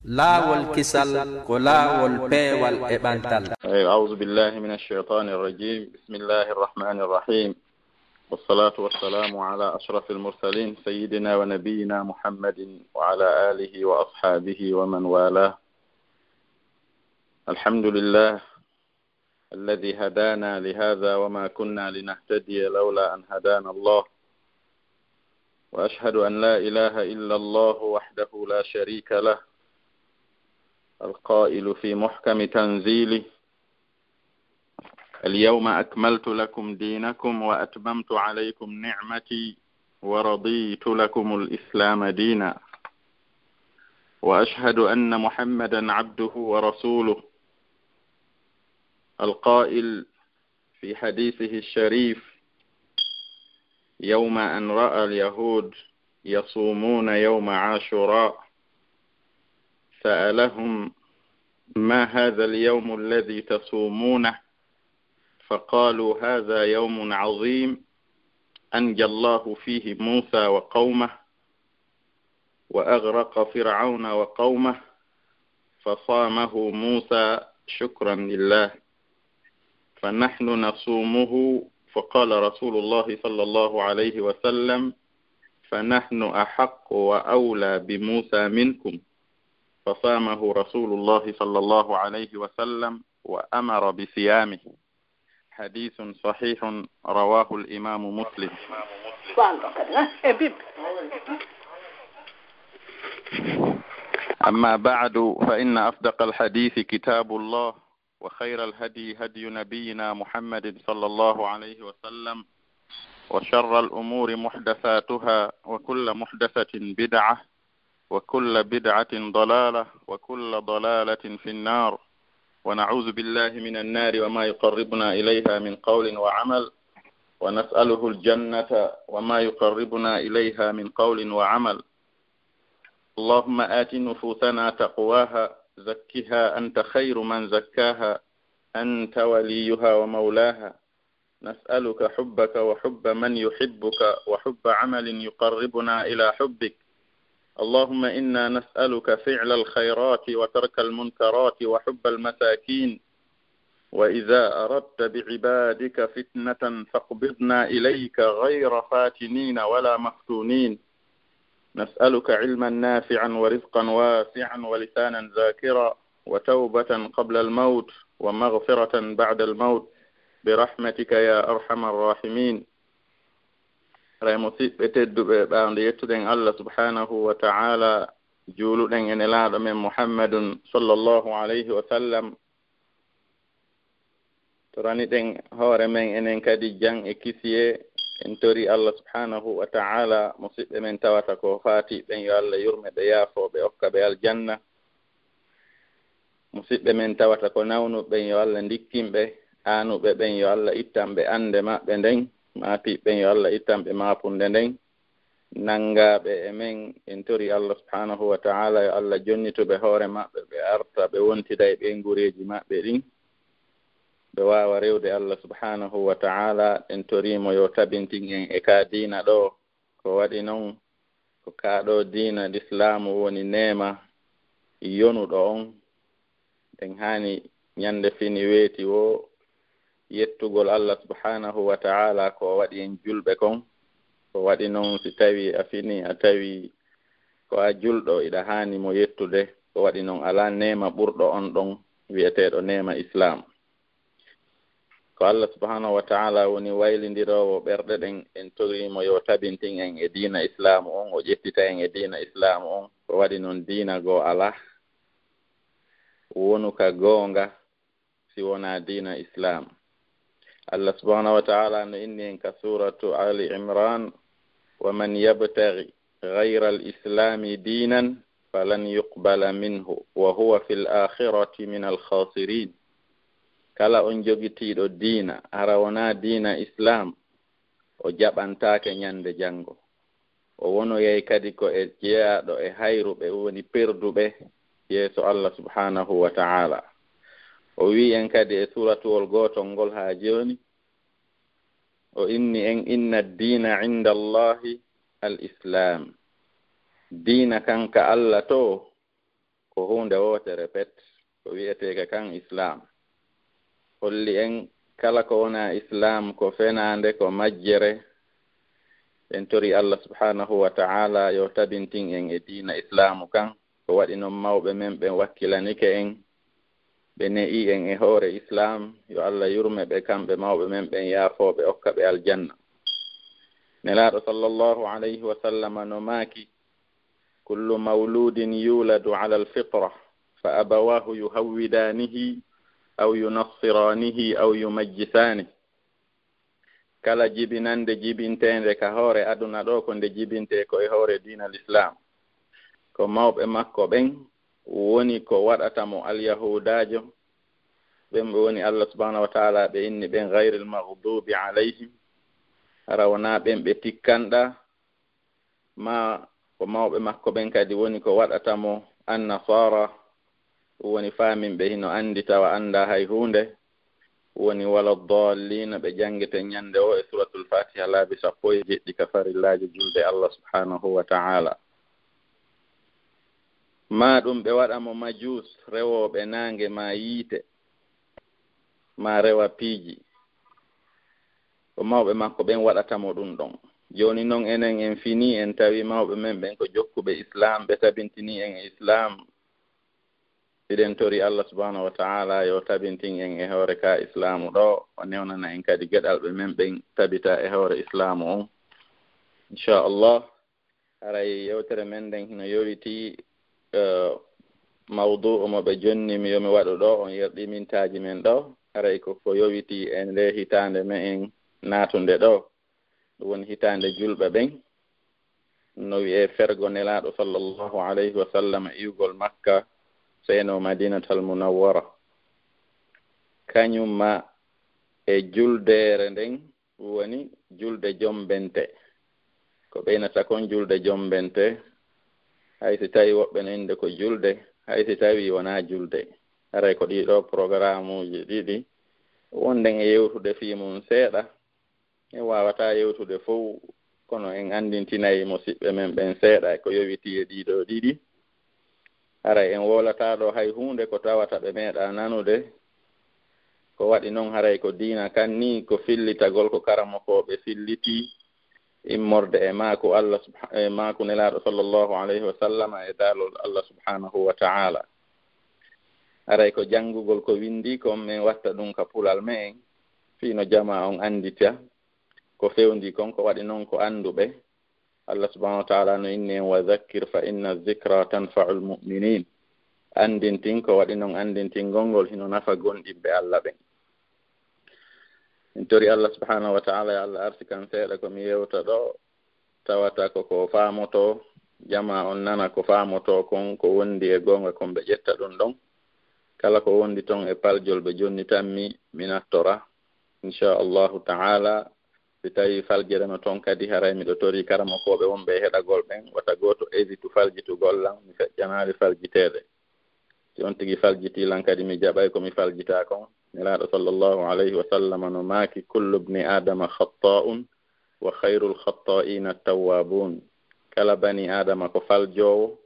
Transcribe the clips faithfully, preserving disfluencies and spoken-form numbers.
Laawol kisal ko laawol peewal e ɓantal. أعوذ بالله من الشيطان الرجيم. بسم الله الرحمن الرحيم. والصلاة والسلام على أشرف المرسلين سيدنا ونبينا محمد وعلى آله وأصحابه ومن والاه. الحمد لله الذي هدانا لهذا وما كنا لنهتدي لولا أن هدانا الله. وأشهد أن لا إله إلا الله وحده لا شريك له، القائل في محكم تنزيله: اليوم أكملت لكم دينكم وأتممت عليكم نعمتي ورضيت لكم الإسلام دينا. وأشهد أن محمدا عبده ورسوله، القائل في حديثه الشريف: يوم أن رأى اليهود يصومون يوم عاشوراء سألهم: ما هذا اليوم الذي تصومونه؟ فقالوا: هذا يوم عظيم أنجى الله فيه موسى وقومه وأغرق فرعون وقومه فصامه موسى شكرا لله، فنحن نصومه. فقال رسول الله صلى الله عليه وسلم: فنحن أحق وأولى بموسى منكم. فصامه رسول الله صلى الله عليه وسلم وأمر بصيامه. حديث صحيح رواه الإمام مسلم. أما بعد، فإن أصدق الحديث كتاب الله، وخير الهدي هدي نبينا محمد صلى الله عليه وسلم، وشر الأمور محدثاتها، وكل محدثة بدعة، وكل بدعة ضلالة، وكل ضلالة في النار، ونعوذ بالله من النار وما يقربنا إليها من قول وعمل، ونسأله الجنة وما يقربنا إليها من قول وعمل. اللهم آت نفوسنا تقواها، زكها أنت خير من زكاها، أنت وليها ومولاها. نسألك حبك وحب من يحبك وحب عمل يقربنا إلى حبك. اللهم إنا نسألك فعل الخيرات وترك المنكرات وحب المساكين، وإذا أردت بعبادك فتنة فاقبضنا إليك غير فاتنين ولا مفتونين. نسألك علما نافعا ورزقا واسعا ولسانا ذاكرا وتوبة قبل الموت ومغفرة بعد الموت برحمتك يا أرحم الراحمين. Ray musiɓɓe tedduɓe, ɓaawo nde yettuɗen Allah subhanahu wa ta'ala, juuluɗen e nelaaɗo men Muhammadun sallallahu alayhi wa sallam, toraniɗen hoore men enen kadi jam e kisiyee. En tori Allah subhanahu wa ta'ala musiɓɓe men tawata ko faati ɓen, yo Allah yurme ɓe, yaafo ɓe, okka ɓe aljanna. Musiɓɓe men tawata ko nawnuɓe ɓen, yo Allah ndikkin ɓe. Aanuɓe ɓen, yo Allah ittan ɓe annde maɓɓe nden. Maapiiɓe ɓen, yo Allah ittan ɓe maapunde nden. Nanngaaɓe e men, en tori Allah subhanahu wa ta'ala yo Allah jonnito ɓe hoore maɓɓe, ɓe arta ɓe wontida e ɓeynguureeji maɓɓe ɗin, ɓe waawa rewde Allah subhanahu wa ta'ala. En tori mo yo tabintin en e ka diina ɗoo, ko waɗi non ko ka ɗoo diina lislaamu woni neema yonuɗo on. En haani ñande fini weeti woo yettugol Allah subhanahu wa ta'ala ko o waɗi en julɓe kon. Ko waɗi non si tawi a fini a tawi ko a julɗo, iɗa haani mo yettude. Ko waɗi non alaa neema ɓurɗo on ɗon wi'eteeɗo neema Islaam. Ko Allah subhanahu wa ta'ala woni waylindiroowo ɓerɗe ɗen, en tori mo yo tabintin en e diina Islaamu on, o ƴettita en e diina Islaamu on. Ko waɗi non diina goo alaa wonuka goonga si wonaa diina Islaam. Allah subhanahu wa ta'ala no inni en ka suuratu Ali Imran: ومن يبتغ غير الإسلام دينا فلن يقبل منه وهو في الآخرة من الخاسرين. Kala on jogitiiɗo diina, hara wonaa diina Islaam, o jaɓantaake ñande janngo. O wonoyay kadi ko e jeyaaɗo e hayruɓe, woni perduɓe, yeeso Allah subhanahu wa ta'ala. O wi'i en kadi e suuratuwol gootol ngol haa jooni, o inni en: إن الدين عند الله الإسلام. Diina kan ka Allah too, ko huunde wootere pet, ko wi'eteeka kan Islaam. Holli en kala ko wonaa Islaam ko fenaande, ko majjere. En tori Allah subhaanahu wa ta'ala yo tabintin en e diina Islaamu kan. Ko waɗi non mawɓe men ɓen wakkilanike en, ɓe ne'i en e hoore Islaam, yo Allah yurme ɓe kamɓe mawɓe men ɓen, yaafoo ɓe, okka ɓe aljanna. Nelaaɗo sallallahu alayhi wa sallama no maaki, "Kullu mawludin yuladu ala alfitra, fa abawahu yuhawwidanihi, aw yunassiranihi, aw yumajjisani." Kala jibinannde jibinteende ka hoore aduna ɗo, ko nde jibintee ko e hoore diina Lislaam. Ko mawɓe makko ɓen woni ko waɗata mo alyahudaajo. Ɓen ɓe woni Allah subhanahu wa ta'ala ɓe inni ɓen, ghayril maghdubi alayhim. Hara wonaa ɓen ɓe tikkanɗaa, ma ko mawɓe makko ɓen kadi woni ko waɗata mo annasaara. Ɗum woni faaminɓe hino anndi tawa anndaa hay huunde. Ɗum woni wala dallina, ɓe janngete ñannde o e Suratul Fatiha laabi sappo e jeɗɗi ka farillaaji julde Allah subhanahu wa ta'ala. Ma ɗum ɓe waɗa mo majuus, rewooɓe naange ma yiite, ma rewa piiji. Ko mawɓe makko ɓen waɗata mo ɗum ɗon. Jooni non enen en finii, en tawi mawɓe men ɓen ko jokkuɓe Islaam, ɓe tabintini en e Islaam. Hiɗen tori Allah subhanahu wa ta'ala yo tabintin en e hoore ka Islaamu ɗo, o newnana en kadi geɗalɓe men ɓen tabita e hoore Islaamu on. Inchallah, haray yewtere men nden hino yowitii, eh, mawdu'u mo ɓe jonni mi yo mi waɗu ɗo, on yerɗii mintaaji men ɗo. Haray ko ko yowitii e nde hitaande me'en naatunde ɗo. Ɗum woni hitaande julɓe ɓen. No wi'ee fergo Nelaaɗo sallallahu alayhi wa sallam iwgol Makka, seenoo Madinatal Munawwara. Kañum ma e juldeere nden, ɗum woni julde jombente. Ko ɓeynata kon julde jombente, hay si tawi woɓɓe no innde ko julde, hay si tawi wonaa julde. Haray ko ɗii ɗoo programuuji ɗiɗi wonɗen e yewtude fii mum seeɗa. En waawataa yewtude fow, kono en anndintinay musiɓɓe men ɓen seeɗa e ko yowitii e ɗii ɗoo ɗiɗi. Haray en wowlataa ɗoo hay huunde ko tawata ɓe meeɗaa nanude. Ko waɗi non, haray ko diina kan nii, ko fillitagol ko karamokooɓe fillitii, immorde e maaku Allah subha-, e maaku Nelaaɗo sallallahu alayhi wa sallam e daalol Allah subhanahu wa ta'ala. Haray ko janngugol ko winndii kon, men watta ɗum ka pular me'en, fii no jamaa on anndita ko fewndii kon. Ko waɗi non, ko annduɓe. Allah subhanahu wa ta'ala no inni en, "Wa dhakkir fa inna dhikra tanfa'ul mu'minin." Anndintin, ko waɗi non anndintingol ngol hino nafa gomɗinɓe Allah ɓen. En tori Allah subhanahu wa ta'ala, yo Allah arsikan seeɗa ko mi yewta ɗo, tawata ko ko faamoto, jamaa on nana ko faamoto kon, ko wondi e goonga kon, ɓe ƴetta ɗum ɗon. Kala ko wondi ton e paljol ɓe jonnitan mi, mi nattora. Inchallahu ta'ala, si tawi faljere no ton kadi, haray miɗo tori karamokooɓe wonɓe e heɗagol ɓen, wata gooto hesitu faljitugol lan, mi feƴƴanaali faljiteede. Si on tigi faljitii lan kadi, mi jaɓay ko mi faljitaa kon. Nelaaɗo sallallahu alayhi wa sallam no maaki, "Kullu ibni Adama khatta'un, wa khayrul khatta'ina tawwabun." Kala bani Adama ko faljoowo,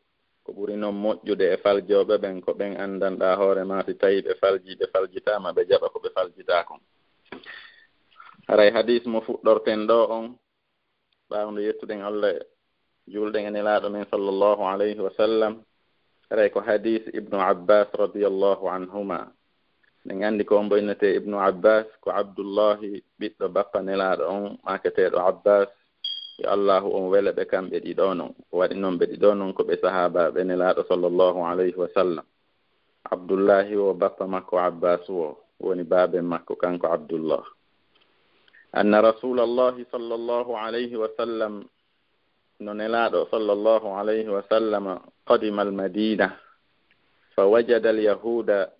ko ɓuri non moƴƴude e faljooɓe ɓen, ko ɓen anndanɗaa hoore maa, si tawii ɓe faljii, ɓe faljitaama, ɓe jaɓa ko ɓe faljitaa kon. Haray hadiis mo fuɗɗorten ɗo on, ɓaawo nde yettuɗen Allah, juulɗen e Nelaaɗo men sallallahu alayhi wa sallam, haray ko hadiis Ibnu Abbas radiyallahu anhuma. Ɗen anndi ko on mbo innetee Ibnu Abbas, ko Abdullahi ɓiɗɗo bappa Nelaaɗo on, maaketeeɗo Abbas, yo Allaahu on wele ɓe kamɓe ɗiɗo non. Ko waɗi non ɓe ɗiɗo non ko ɓe sahaabaaɓe Nelaaɗo sallallahu alayhi wa sallam. Abdullahi wo bappa makko, Abbas wo woni baaben makko, kanko Abdullah. Anna Rasulallahi sallallahu alayhi wa sallam, no Nelaaɗo sallallahu alayhi wa sallam qadima al-Madina, fa wajada al-yahuda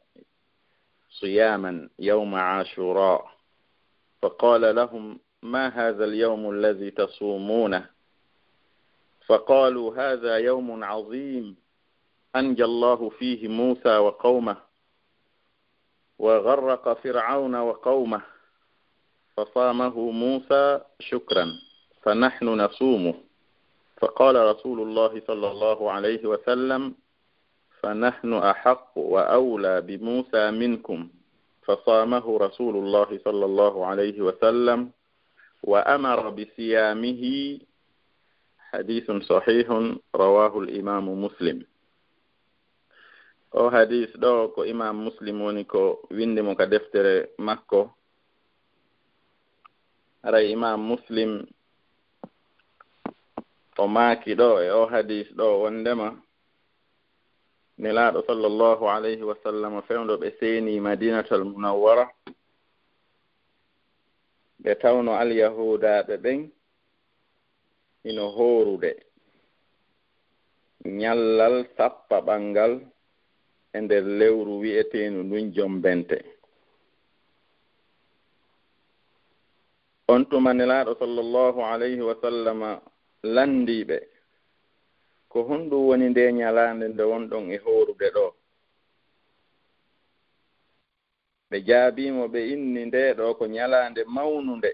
siyaman yawma Ashura, fa qala lahum, "Ma hadha al-yawm alladhi tasumuna?" Fa qalu, "Hadha yawmun azim, anja Allahu fihi Musa wa qawmah, wa gharraqa Fir'auna wa qawmah, fa samahu Musa shukran, fa nahnu nasumuh." Fa qala Rasulullahi sallallahu alayhi wa sallam, فنحن أحق وأولى بموسى منكم، فصامه رسول الله صلى الله عليه وسلم وأمر بصيامه. حديث صحيح رواه الإمام مسلم. O hadis ɗo ko Imam Muslim woni ko windi mo ka deftere makko. Haray Imam Muslim o maaki ɗo e o hadis ɗo wondema Nelaaɗo sallallahu alayhi wa sallam fewndo ɓe seeni Madinatal Munawwara, ɓe tawno Alyahuudaaɓe ɓen hino hoorude ñallal sappaɓal ngal e nder lewru wi'eteendu ndun Jombente. On tuma Nelaaɗo sallallahu alayhi wa sallama lanndii ɓe, "Ko honɗum woni ndee ñalaande nde wonɗon e hoorude ɗoo?" Ɓe jaabii mo, ɓe inni, "Ndee ɗoo ko ñalaande mawnunde.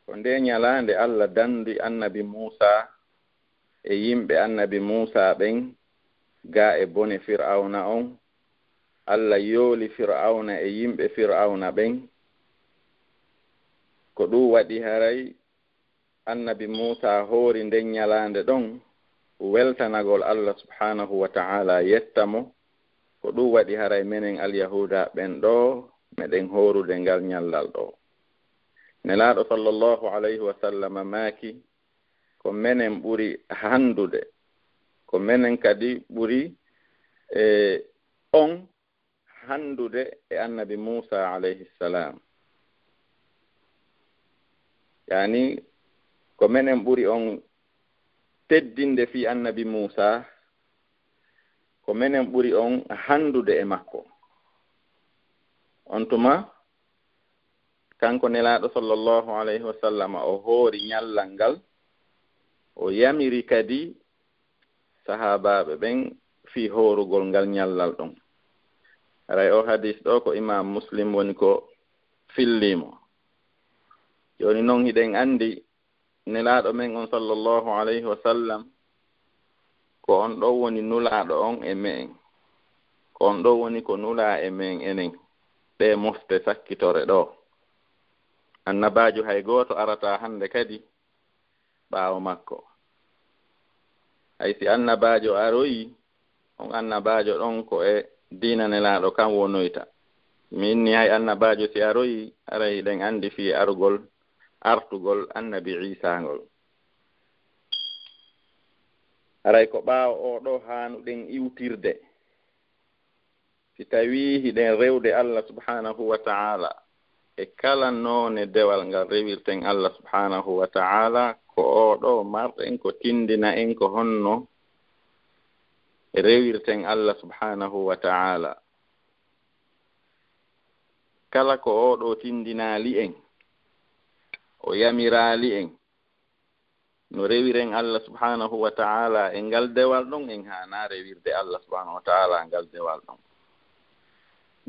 Ko ndee ñalaande Alla danndi Annabi Muusaa e yimɓe Annabi Muusaa ɓen gaa e bone Fir'awna on. Alla yooli Fir'awna e yimɓe Fir'awna ɓen. Ko ɗum waɗi haray Annabi Muusaa hoori nden ñalaande ɗon weltanagol Alla subhaanahu wa ta'aalaa, yetta mo. Ko ɗum waɗi haray menen Alyahuuda ɓen ɗoo, meɗen hoorude ngal ñallal ɗoo." Nelaaɗo sallallahu alayhi wa sallam maaki, "Ko menen ɓuri hanndude, ko menen kadi ɓuri, e, on hanndude e Annabi Muusaa alayhi salaam." Yaani, ko menen ɓuri on teddinde fii Annabi Muusaa, ko menen ɓuri on hanndude e makko. On tuma, kanko Nelaaɗo sallallahu alayhi wa sallam, o hoori ñallal ngal, o yamiri kadi sahaabaaɓe ɓen fii hoorugol ngal ñallal ɗon. Haray o hadis ɗoo ko Imaam Muslim woni ko fillii mo. Jooni non hiɗen anndi Nelaaɗo men on sallallahu alayhi wa sallam, ko on ɗoo woni nulaaɗo on e me'en. Ko on ɗoo woni ko nulaa e me'en enen. Ɗee mofte sakkitore ɗoo. Annabaajo hay gooto arataa hannde kadi ɓaawo makko. Hay si annabaajo aroyi, on annabaajo ɗon ko e diina Nelaaɗo kan wonoyta. Mi inni hay annabaajo si aroyi, haray hiɗen anndi fii arugol, artugol Annabi Iisaa ngol. Haray ko ɓaawo oo ɗoo haanuɗen iwtirde. Si tawii hiɗen rewde Alla subhaanahu wa ta'aalaa, e kala noone dewal ngal rewirten Alla subhaanahu wa ta'aalaa, ko oo ɗoo marɗen ko tindina en ko honno rewirten Alla subhaanahu wa ta'aalaa. Kala ko oo ɗoo tindinaali en, o yamiraali en, no rewiren Alla subhaanahu wa ta'aalaa e ngal dewal ɗon, en haanaa rewirde Alla subhaanahu wa ta'aalaa ngal dewal ɗon.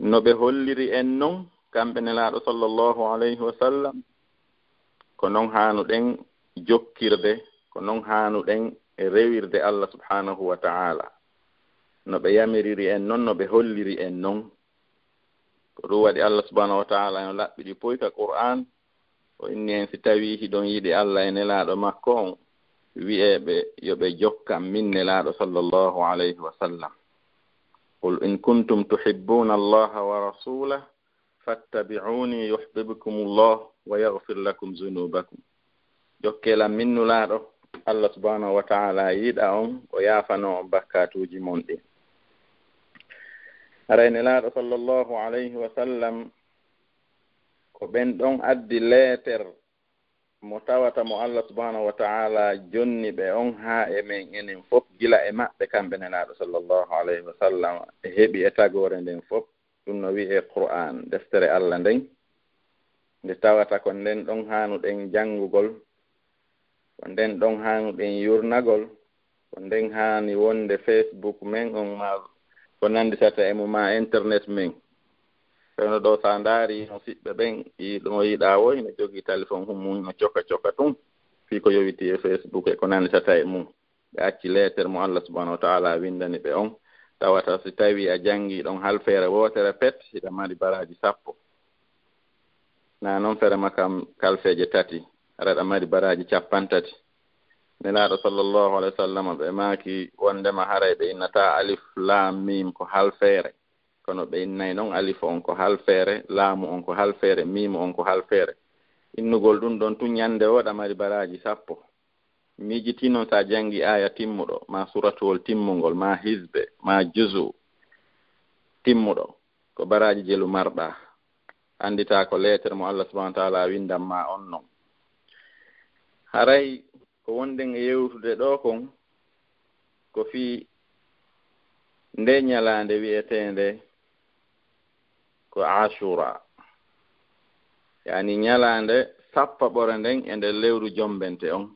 No ɓe holliri en non, kamɓe Nelaaɗo sallallahu alayhi wa sallam, ko non haanuɗen jokkirde, ko non haanuɗen rewirde Alla subhaanahu wa ta'aalaa. No ɓe yamiriri en non, no ɓe holliri en non. Ko ɗum waɗi Alla subhaanahu wa ta'aalaa no laɓɓiɗi poy ka Qur'aan, o inni en, si tawii hiɗon yiɗi Alla e Nelaaɗo makko on, wi'ee ɓe yo ɓe jokkan min Nelaaɗo sallallahu alayhi wa sallam. "Qul in kuntum tuhibbuuna Allaha wa rasuulahu fattabi'uuni yuhbibkumu Llah wa yaghfir lakum zunuubakum." Jokkee lan min Nulaaɗo, Alla subhaanahu wa ta'aalaa yiɗa on, o yaafanoo on bakkaatuuji mon ɗin. Haray Nelaaɗo sallallahu alayhi wa sallam, ko ɓen ɗon addi leeter mo tawata mo Alla subhaanahu wa ta'aalaa jonni ɓe on haa e men enen fof, gila e maɓɓe kamɓe Nelaaɗo sallallahu alayhi wa sallam, e heɓi e tagoore nden fof. Ɗum no wi'ee Qur'aan, deftere Alla nden, nde tawata ko nden ɗon haanuɗen janngugol, ko nden ɗon haanuɗen yurnagol, ko nden haani wonde Facebook men on, ma ko nannditata e mum, ma internet men. Kono ɗo, so a ndaari no siɓɓe ɓen, yiɗo mo yiɗaa wo, hino jogii téléphone hum mum, hino coka coka tun, fii ko yowiti e Facebook e ko nannditata e mum. Ɓe acci leeter mo Allah subhanahu wa ta'ala winndani ɓe on, Tawata si tawii a janngii ɗon halfeere wootere pet, hiɗa mari baraaji sappo. Na non fere ma kam kalfeeje tati, hara hiɗa mari baraaji cappanɗe tati. Nelaaɗo sallallahu alaihi wasallam ɓe maaki wondema haray ɓe innataa alif laam miim ko halfeere. Kono ɓe innay non alif on ko halfeere, laamu on ko halfeere, miimu on ko halfeere. Innugol ɗum ɗon tun ɲande woo hiɗa mari baraaji sappo. Miijiti non si a janngi aaya timmuɗo, maa suratuwol timmungol, maa hizbe, maa juzu timmuɗo, ko baraaji jelu marɗaa. Annditaa ko leetere mo Allah subhanahu wa ta'ala winndan maa on non. Haray ko wonɗen e yewtude ɗoo kon, ko fii ndee ɲalaande wi'eteende ko Ashura. Yaani ɲalaande sappaɓore nden e nder lewru jombente on.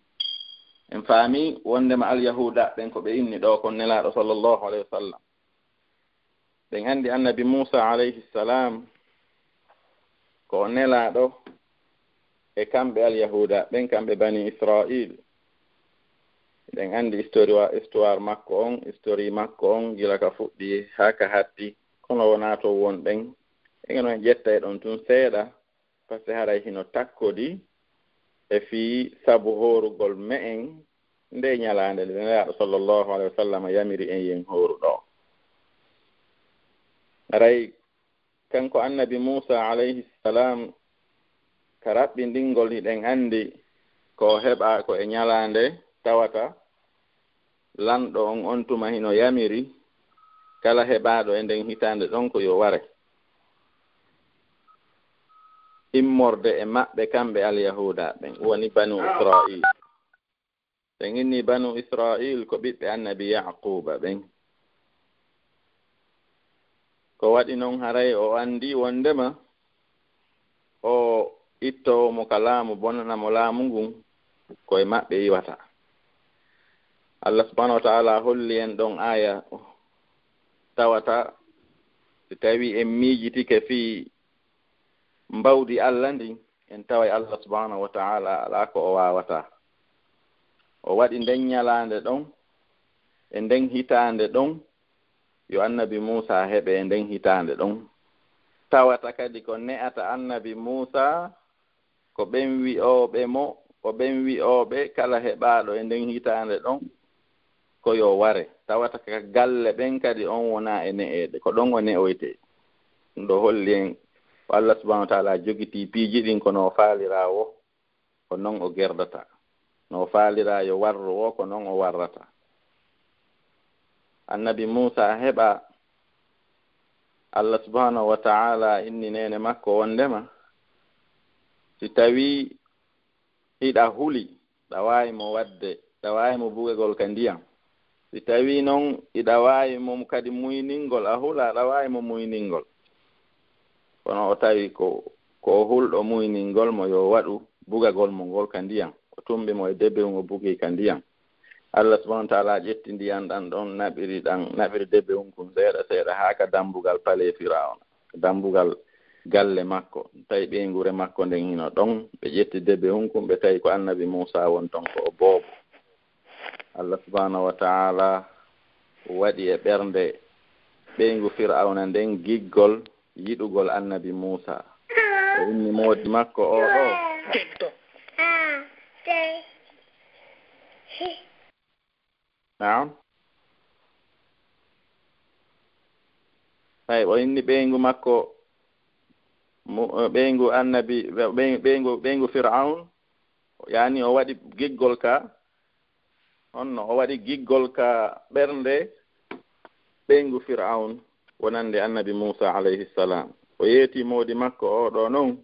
En faami wondema Alyahuuda ɓen ko ɓe inni ɗoo kon Nelaaɗo sallallahu alaihi wasallam. Ɓen anndi Annabi Muusa alayhi salam ko o nelaaɗo e kamɓe Alyahuuda ɓen, kamɓe Bani Israil. Eɗen anndi histori wa-, histoire makko on, histori makko on, gila ka fuɗɗi haa ka hatti. Kono wonaa to won ɗen. Eno en ƴetta e ɗon tun seeɗa, parce que haray hino takkodi e fii sabu hoorugol me'en ndee ɲalaande nde Nelaaɗo sallallahu alaihi wasallam yamiri en yen hooru ɗoo. Haray kanko Annabi Muusa alayhi salam, ka raɓɓindingol hiɗen anndi ko o heɓaa ko e ɲalaande tawata lanɗo on on tuma hino yamiri kala heɓaaɗo e nden hitaande ɗon ko yo ware immorde e maɓɓe kamɓe Alyahuuda ɓen, woni Banu Israil. Ɓen inni Banu Israil ko ɓiɓɓe Annabi Yaquuba ɓen. Ko waɗi non haray o anndi wondema o ittoowo mo ka laamu, bonana mo laamu ngun, ko e maɓɓe iwata. Allah subhanahu wa ta'ala holli en ɗon aaya tawata si tawi en miijitike fii mbawdi Allah ndin, en taway Allah subhanahu wa ta'ala alaa ko o waawataa. O waɗi nden ɲalaande ɗon e nden hitaande ɗon yo Annabi Muusa heɓe e nden hitaande ɗon. Tawata kadi ko ne'ata Annabi Muusa ko ɓen wi'ooɓe mo, ko ɓen wi'ooɓe kala heɓaaɗo e nden hitaande ɗon ko yo ware. Tawata ka galle ɓen kadi on wonaa e ne'eede, ko ɗon o ne'oytee. Ɗum ɗoo holli en ko Allah subhanahu wa ta'ala jogitii piiji ɗin ko no o faaliraa woo, ko non o gerdata. No o faaliraa yo warru woo, ko non o warrata. Annabi Muusa heɓa Allah subhanahu wa ta'ala inni neene makko wondema si tawii hiɗa huli, ɗa waawi mo waɗde, ɗa waawi mo bugagol ka ndiyam. Si tawii non hiɗa waawi mo kadi muyningol, a hula, ɗa waawi mo muyningol. Kono o tawi ko, ko o hulɗo muyningol mo yo waɗu bugagol mo ngol ka ndiyam. O tumbi mo e debewun o bugi ka ndiyam. Allah subhanahu wa ta'ala ƴetti ndiyam ɗan ɗon, naɓiri ɗan, naɓiri debewun kun seeɗa seeɗa haa ka dambugal pale Firawna, ka dambugal galle makko. Tawi ɓeynguure makko nden hino ɗon. Ɓe ƴetti debewun kun, ɓe tawi ko Annabi Muusa won ton, ko o boobo. Allah subhanahu wa ta'ala waɗi e ɓernde ɓeyngu Firawna nden giggol yiɗugol Annabi Muusa. O inni moodi makko oo ɗoo. Naam. Hay o inni ɓeyngu makko, mo-, ɓeyngu Annabi, ɓey-, ɓeyngu, ɓeyngu Firawna, yaani o waɗi giggol ka, honno o waɗi giggol ka ɓernde ɓeyngu Firawna wonande Annabi Muusa alayhi salam. O yeeti moodi makko oo ɗoo non,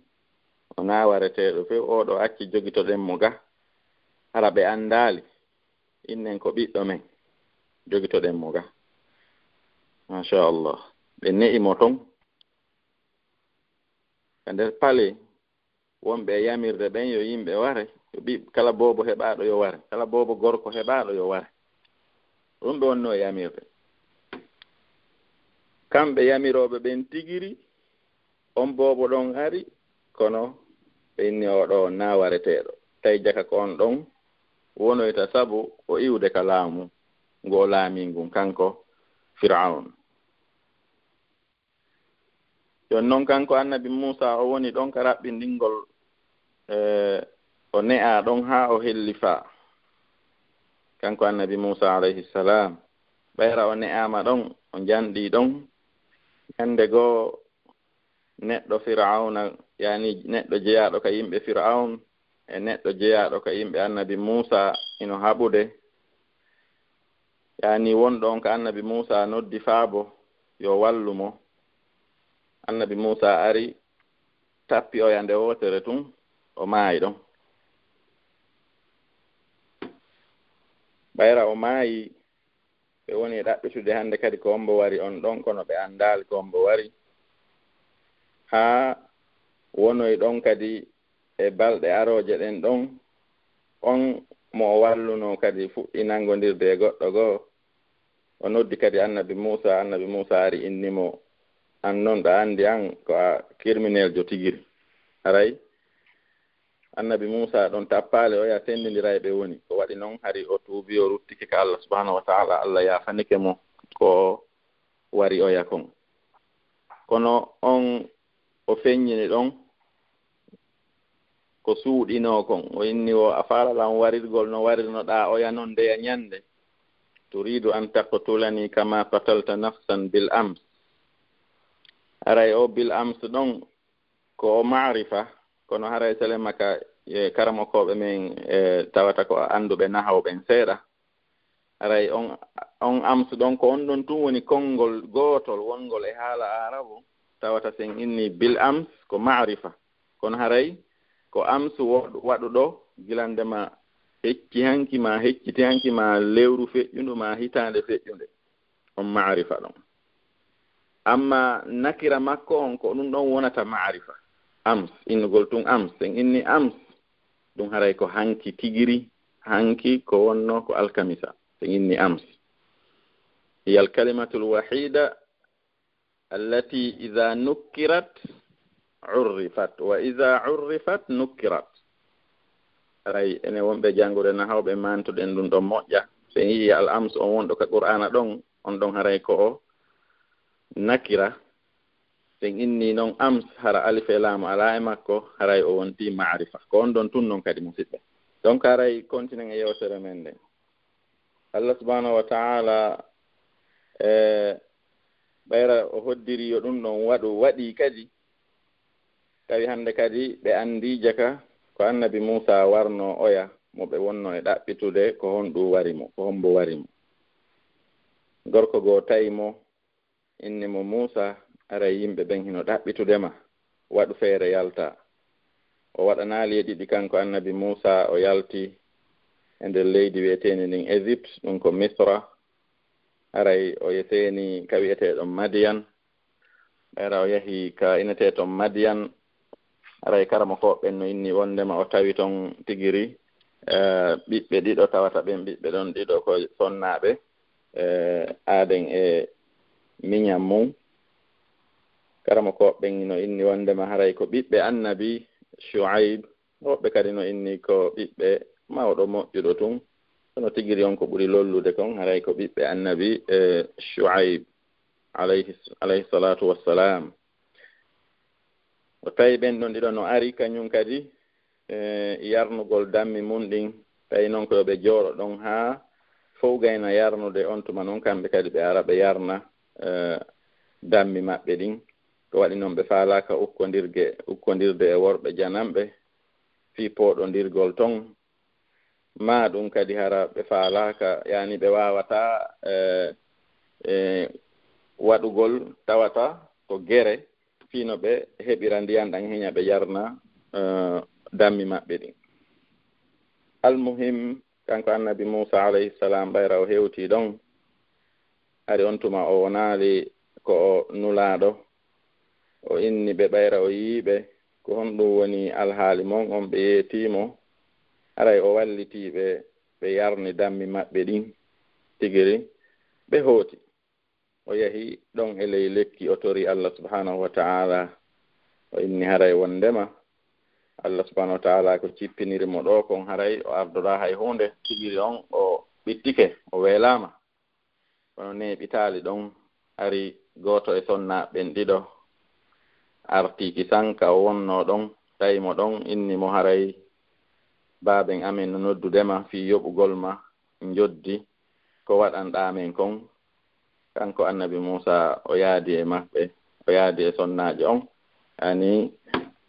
o naa wareteeɗo few, oo ɗoo acci jogitoɗen mo ga, hara ɓe anndaali, innen ko ɓiɗɗo men, jogitoɗen mo ga. Machallah. Ɓe ne'i mo ton. Ka nder pale, wonɓe e yamirde ɓen yo yimɓe ware, yo ɓi-, kala boobo heɓaaɗo yo ware, kala boobo gorko heɓaaɗo yo ware. Ɗum ɓe wonnoo e yamirde. Kamɓe yamirooɓe ɓen tigiri, on boobo ɗon ari, kono ɓe inni oo ɗoo naa wareteeɗo. Tawi jaka ko on ɗon wonoyta sabu o iwde ka laamu ngu o laamii ngun, kanko Fir'awn. Jooni noon, kanko Annabi Muusaa, o woni ɗon ka raɓɓinɗingol, e, o ne'aa ɗon haa o hellifaa. Kanko Annabi Muusaa alayhi salaam, ɓayra o ne'aama ɗon, o njanɗii ɗon. Ñannde goo, neɗɗo Fir'awna, yaani neɗɗo jeyaaɗo ka yimɓe Fir'awn, e neɗɗo jeyaaɗo ka yimɓe Annabi Muusaa, ino haɓude. Yaani wonɗo on ka Annabi Muusaa noddi faabo yo wallu mo. Annabi Muusaa ari, tappi oya nde wootere tun, o maayi ɗon. Ɓayra o maayi, ɓe woni e ɗaɓɓitude hannde kadi ko hombo wari on ɗon, kono ɓe anndaali ko hombo wari. Haa wonoyi ɗon kadi e balɗe arooje ɗen ɗon, on mo o wallunoo kadi fuɗɗi nanngondirde e goɗɗo goo. O noddi kadi Annabi Muusaa, Annabi Muusaa ari inni mo, "An non ɗa anndi an ko a kirmineljo tigiri." Haray Annabi Muusaa ɗon tappaali oya tenndindira e ɓe woni. Ko waɗi non hari o tuubi, o ruttike ka Allah subhanahu wa ta'ala, Allah yaafanike mo ko wari oya kon. Kono on o feññini ɗon ko suuɗinoo kon. O inni o, "A faala lan warirgol no warirnoɗaa oya non ndeya ñannde? Turiidu an taqtulanii kamaa qatalta nafsan bil ams." Haray o bil ams ɗon ko o maarifa, kono haray selema ka, e, karamokooɓe men, e, tawata ko annduɓe nahaw ɓen seeɗa. Haray on, on ams ɗon ko on ɗon tun woni konngol gootol wonngol e haala Aarabu, tawata sen inni bil ams ko maarifa. Kono haray ko ams wo-, waɗuɗo gilande ma hecci hanki, ma hecciti hanki, ma lewru feƴƴundu, ma hitaande feƴƴunde. On maarifa ɗon. Amma nakira makko on, ko ɗum ɗon wonata maarifa. Ams, innugol tun ams, sen inni ams, ɗum haray ko hanki tigiri, hanki ko wonno ko alkamisa, sen inni ams. Hiya al-kalimatul wahida allati idha nukkirat urrifat, wa idha urrifat nukkirat. Haray enen wonɓe janngude nahaw ɓe mantuɗen ɗum ɗon moƴƴa. Sen yi'i al ams on wonɗo ka Qur'aana ɗon, on ɗon haray ko o nakira. Sen inni non ams, hara alif e laamu alaa e makko, haray o wonti maarifa. Ko on ɗon tun non kadi, musiɓɓe. Donc haray kontinen e yewtere men nden. Allah subhanahu wa ta'ala, e, ɓayra o hoddiri yo ɗum ɗon waɗu, waɗi kadi. Tawi hannde kadi ɓe anndii jaka ko Annabi Muusaa warnoo oya, mo ɓe wonnoo e ɗaɓɓitude ko honɗum wari mo, ko hombo wari mo. Gorko goo tawi mo, inni mo, "Muusaa, aray yimɓe ɓen hino ɗaɓɓitude ma, waɗu feere yaltaa." O waɗanaali e ɗiɗi kanko Annabi Muusaa, o yalti e nder leydi wi'eteendi ndin Égypte, ɗum ko Misra. Aray o yeseeni ka wi'etee ɗon Madiyan. Ɓayra o yahi ka inetee ton Madiyan, haray karamokooɓe ɓen no inni wondema o tawi ton tigiri, eh, ɓiɓɓe ɗiɗo, tawata ɓen ɓiɓɓe ɗon ɗiɗo ko sonnaaɓe, eh, aaden e miñan mum. Karamokooɓe ɓen no inni wondema haray ko ɓiɓɓe Annabi Shu'ayb, woɓɓe kadi no inni ko ɓiɓɓe mawɗo moƴƴuɗo tun. Kono tigiri on ko ɓuri lollude kon, haray ko ɓiɓɓe Annabi, eh, Shu'ayb. Alayhi, alayhi salatu wassalam. O tawi ɓen ɗon ɗiɗo no ari, kañum kadi, e yarnugol dammi mun ɗin. Tawi non ko yo ɓe jooɗo ɗon haa fow gayna yarnude, on tuma non kamɓe kadi ɓe ara ɓe yarna, e, dammi maɓɓe ɗin. Ko waɗi non ɓe faalaaka ukkondirge, ukkondirde e worɓe jananɓe fii pooɗondirgol ton. Maa ɗum kadi hara ɓe faalaaka, yaani ɓe waawataa, e, e, waɗugol tawata ko gere, fii no ɓe heɓira ndiyan ɗan heña ɓe yarna, e, dammi maɓɓe ɗin. Almuhim, kanko Annabi Muusa alayhi salam, ɓayra o hewtii ɗon, hari on tuma o wonaali ko o nulaaɗo. O inni ɓe ɓayra o yi'i ɓe, ko honɗum woni alhaali mon on? Ɓe yeetii mo, haray o wallitii ɓe, ɓe yarni dammi maɓɓe ɗin. Tigiri, ɓe hooti. O yahi ɗon e ley lekki, o tori Allah subhanahu wa ta'ala. O inni haray wondema Allah subhanahu wa ta'ala ko cippiniri mo ɗoo kon, haray o ardoraa hay huunde. Tigiri on o ɓittike, o weelaama. kono neeɓitaali ɗon. Hari gooto e sonnaaɓe ɓen ɗiɗo artii kisan ka o wonnoo ɗon, tawi mo ɗon, inni mo haray baaben amen no noddude ma fii yoɓugol ma njoddi ko waɗanɗaa men kon. Kanko annabi Muusa o yaadi e maɓɓe, o yaadi e sonnaajo on. Ani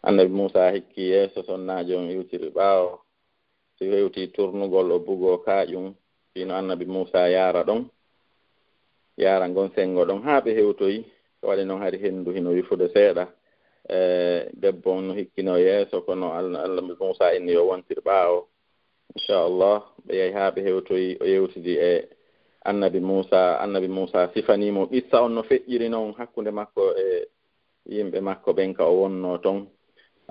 annabi Muusa hikki yeeso, sonnaajo on iwtiri ɓaawo. Si hewtii turnugol o bugoo kaaƴum, fii no annabi Muusa yaara ɗon, yaara ngon senngo ɗon haa ɓe hewtoyi. Ko waɗi non hari henndu hino wifude seeɗa. E, debbo on no hikkinoo yeeso, kono Al-, annabi Muusa inni yo wontir ɓaawo. Inchallah, ɓe yahi haa ɓe hewtoyi, o yewtidi e annabi Muusa. Annabi Muusa sifanii mo qissa on no feƴƴiri non hakkunde makko e yimɓe makko ɓen ka o wonnoo ton.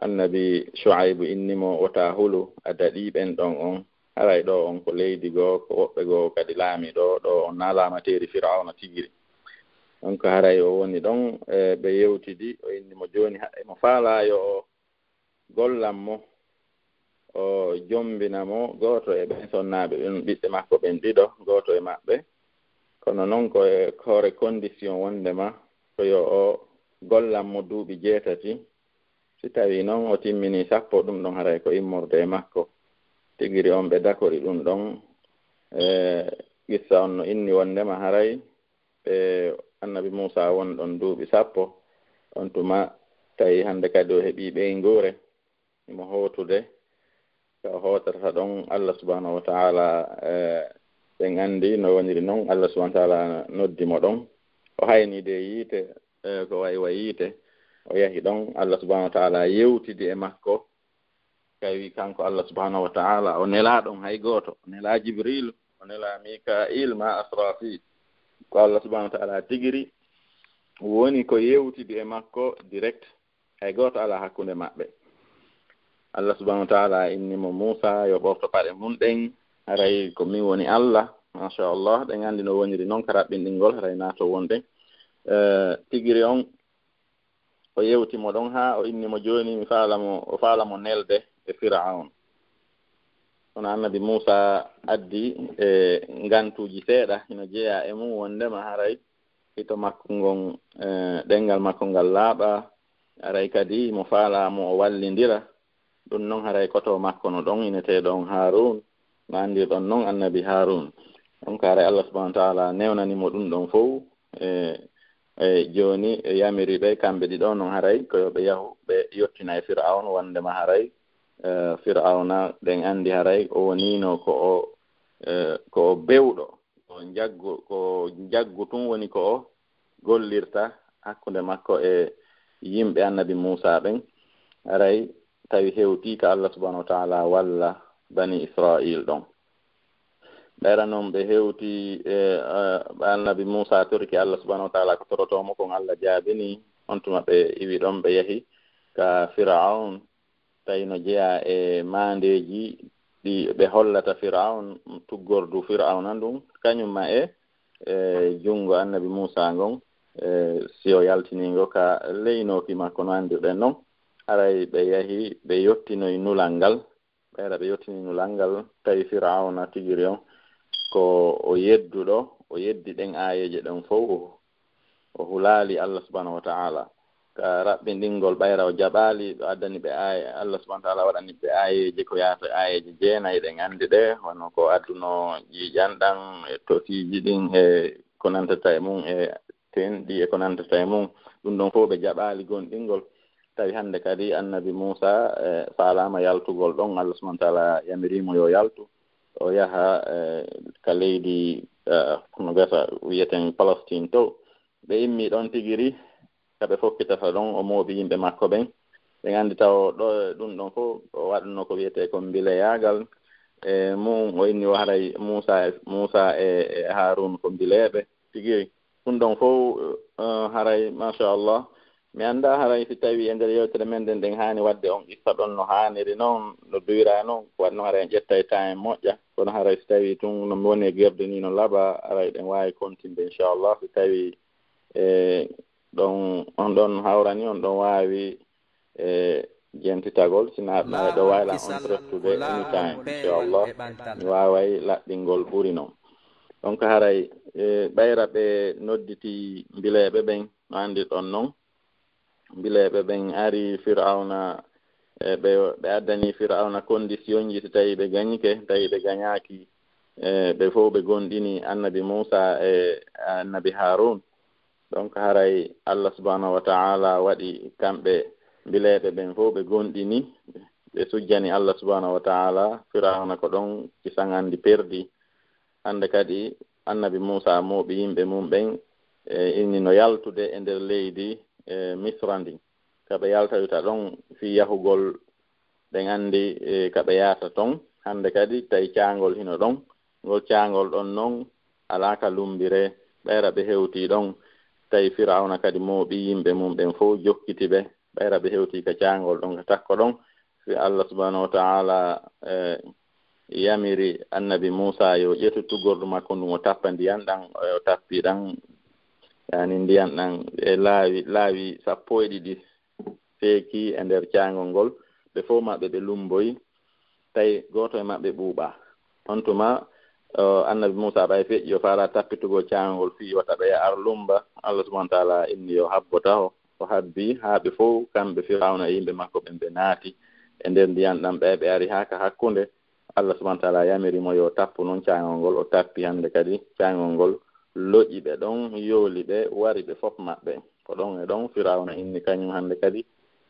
Annabi Shu'aybu inni mo, wota hulu, a daɗii ɓen ɗon on. Haray ɗoo on ko leydi goo, ko woɓɓe goo kadi laami ɗoo, ɗoo on naa laamateeri Fir'awna tigiri. Donc haray o woni ɗon, e, ɓe yewtidi, o inni mo jooni ha-, mo faalaa yo o gollan mo, o jombina mo gooto e ɓen sonnaaɓe ɓen, ɓiɓɓe makko ɓen ɗiɗo, gooto e maɓɓe. Kono non ko e hoore condition wondema ko yo o gollan mo duuɓi jeetati. Si tawii non o timminii sappo, ɗum ɗon haray ko immorde e makko. Tigiri on ɓe dakori ɗum ɗon. E, qissa on no inni wondema haray ɓe annabi Muusa won ɗon duuɓi sappo. On tuma tawi hannde kadi o heɓii ɓeynguure, himo hootude. Ka o hootata ɗon, Allah subhanahu wa ta'ala, e, ɓen anndi no woniri non. Allah subhanahu wa ta'ala noddi mo ɗon. O hayni de yiite, e, ko wayi wa yiite. O yahi ɗon, Allah subhanahu wa ta'ala yewtidi e makko. Tawi kanko Allah subhanahu wa ta'ala o nelaa ɗon hay gooto. O nelaa Jibril, o nelaa Mika'il, ma Asrafil. Ko Allah subhanahu wa ta'ala tigiri woni ko yewtidi e makko direct. Hay gooto alaa hakkunde maɓɓe. Allah subhanahu wa ta'ala inni mo, Muusa yo ɓorto paɗe mun ɗen, haray ko min woni Allah. Masha Allah, ɗen anndi no woniri non ka raɓɓinɗingol, haray naato wonɗen. E, tigiri on, o yewti mo ɗon haa o inni mo, jooni mi faala mo, o faala mo nelde e Fir'awn. Kono annabi Muusa addi, e, ngantuuji seeɗa hino jeyaa e mum, wondema haray hito makko ngon, e, ɗenngal makko ngal laaɓa, haray kadi mo faalaa mo o wallindira. Ɗum non haray koto makko no ɗon ineteeɗo on Haarun, no anndirɗon non annabi Haarun. Donc haray Allah subhanahu wa ta'ala newnani mo ɗum ɗon fow. E, e, jooni, e, yamiri ɓe kamɓe ɗiɗo non haray ko yo ɓe yahu ɓe yottina e Fir'awn, wondema haray, e, Fir'awna ɗen anndi haray o woniino ko o, e, ko o bewɗo, ko njaggu, ko njaggu tun woni ko o gollirta hakkunde makko e yimɓe annabi Muusa ɓen. Haray tawi hewtii ka Allah subhanahu wa ta'ala walla bani Israil ɗon. Ɓayra non ɓe hewti, e, e, annabi Muusa toriki Allah subhanahu wa ta'ala ko torotoo mo kon, Allah jaabini. On tuma ɓe iwi ɗon, ɓe yahi ka Fir'awn, tawi no jeyaa e maandeeji ɗi ɓe hollata Fir'awn, tuggordu Fir'awna ndun, kañum ma e, e, junngo annabi Muusa ngon, e, si o yaltinii ngo ka ley nooki makko no anndirɗen non. Haray ɓe yahi, ɓe yottinoyi nulal ngal. Ɓeyra ɓe yottini nulal ngal, tawi Fir'awna tigiri on ko o yedduɗo, o yeddi ɗen aayeeje ɗen fow, o, o hulaali Allah subhanahu wa ta'ala. Ka raɓɓinɗingol ɓayra o jaɓaali, ɓe addani ɓe aay-, Allah subhanahu wa ta'ala waɗani ɓe aayeeje ko yaata aayeeje jeenay ɗen anndi ɗe, wano ko adduno ƴiiƴan ɗan, e tosiiji ɗin, e ko nantata e mum, e tenɗi e ko nantata e mum. Ɗum ɗon fow ɓe jaɓaali gomɗingol. Tawi hannde kadi annabi Muusa, e, faalaama yaltugol ɗon, Allah subhanahu wa ta'ala yamiriimo yo yaltu, o yaha, e, ka leydi, e, kono gasa wiyeten Palestine to. Ɓe immi ɗon tigiri, ka ɓe fokkitata ɗon, o mooɓi yimɓe makko ɓen. Ɓen anndi taw ɗo, ɗum ɗon fow o waɗuno ko wiyetee ko mbileyaagal. E, mum o inni o haray Muusa e, Muusa e, e Haarun ko mbileeɓe tigiri. Ɗum ɗon fow, e, haray, machallah, mi anndaa haray si tawii e nder yewtere men nden, ɗen haani waɗde on qissa ɗon no haaniri non, no duwiraa non, ko waɗi non haray en ƴettay temps en moƴƴa. Kono haray si tawii tun no mi woni e gerde ni no laaɓa, haray ɗen waawi kontinde, inchallah, si tawii, e, ɗon, on ɗon hawrani, on ɗon waawi, e, jentitagol, si naatna e ɗo wayla on trettude anytime, inchallah, mi waaway laɓɓingol ɓuri non. Donc haray, e, ɓayra ɓe nodditi mbileeɓe ɓen, no anndirɗon non. Mbileeɓe ɓen ari Firawna, e, ɓe, ɓe addani Firawna conditionji, si tawi ɓe gañike, tawi ɓe gañaaki, e, ɓe fof ɓe gomɗini Annabi Muusa e Annabi Haarun. Donc haray Allah subhanahu wa ta'ala waɗi kamɓe mbileeɓe ɓen fof ɓe gomɗini, ɓe sujjani Allah subhanahu wa ta'ala. Firawna ko ɗon kisan anndi perdi. Hannde kadi Annabi Muusa mooɓi yimɓe mum ɓen, e, inni no yaltude e nder leydi, e, Misra ndin. Ka ɓe yaltawita ɗon fii yahugol, ɓen anndi, e, ka ɓe yaata ton. Hannde kadi tawi caangol hino ɗon. Ngol caangol ɗon non alaa ka lumbire. Ɓayra ɓe hewtii ɗon, tawi Firawna kadi mooɓi yimɓe mum ɓen fof, jokkiti ɓe. Ɓayra ɓe hewtii ka caangol ɗon, ka takko ɗon, si Allah subhanahu wa ta'ala, e, yamiri Annabi Muusa yo ƴetu tuggordu makko ndun, o tappa ndiyan ɗan, o tappi ɗan, yani ndiyan ɗan e laawi, laawi sappo e ɗiɗi feeki e nder caangol ngol. Ɓe fof maɓɓe ɓe lumboyi, tawi gooto e maɓɓe ɓuuɓaa. On tuma, o, Annabi Muusa ɓay feƴƴi, o faalaa tappitugol caangol ngol fii wata ɓe ar lumba. Allah subhanahu wa ta'ala inni yo habbo taho. O habbi haa ɓe fof, kamɓe Firawna e yimɓe makko ɓen, ɓe naati e nder ndiyan ɗan, ɓe, ɓe ari haa ka hakkunde. Allah subhanahu wa ta'ala yamiri mo yo tappu non caangol ngol, o tappi. Hannde kadi caangol ngol loƴi ɓe ɗon, yooli ɓe, wari ɓe fof maɓɓe. Ko ɗon e ɗon Firawna inni kañum hannde kadi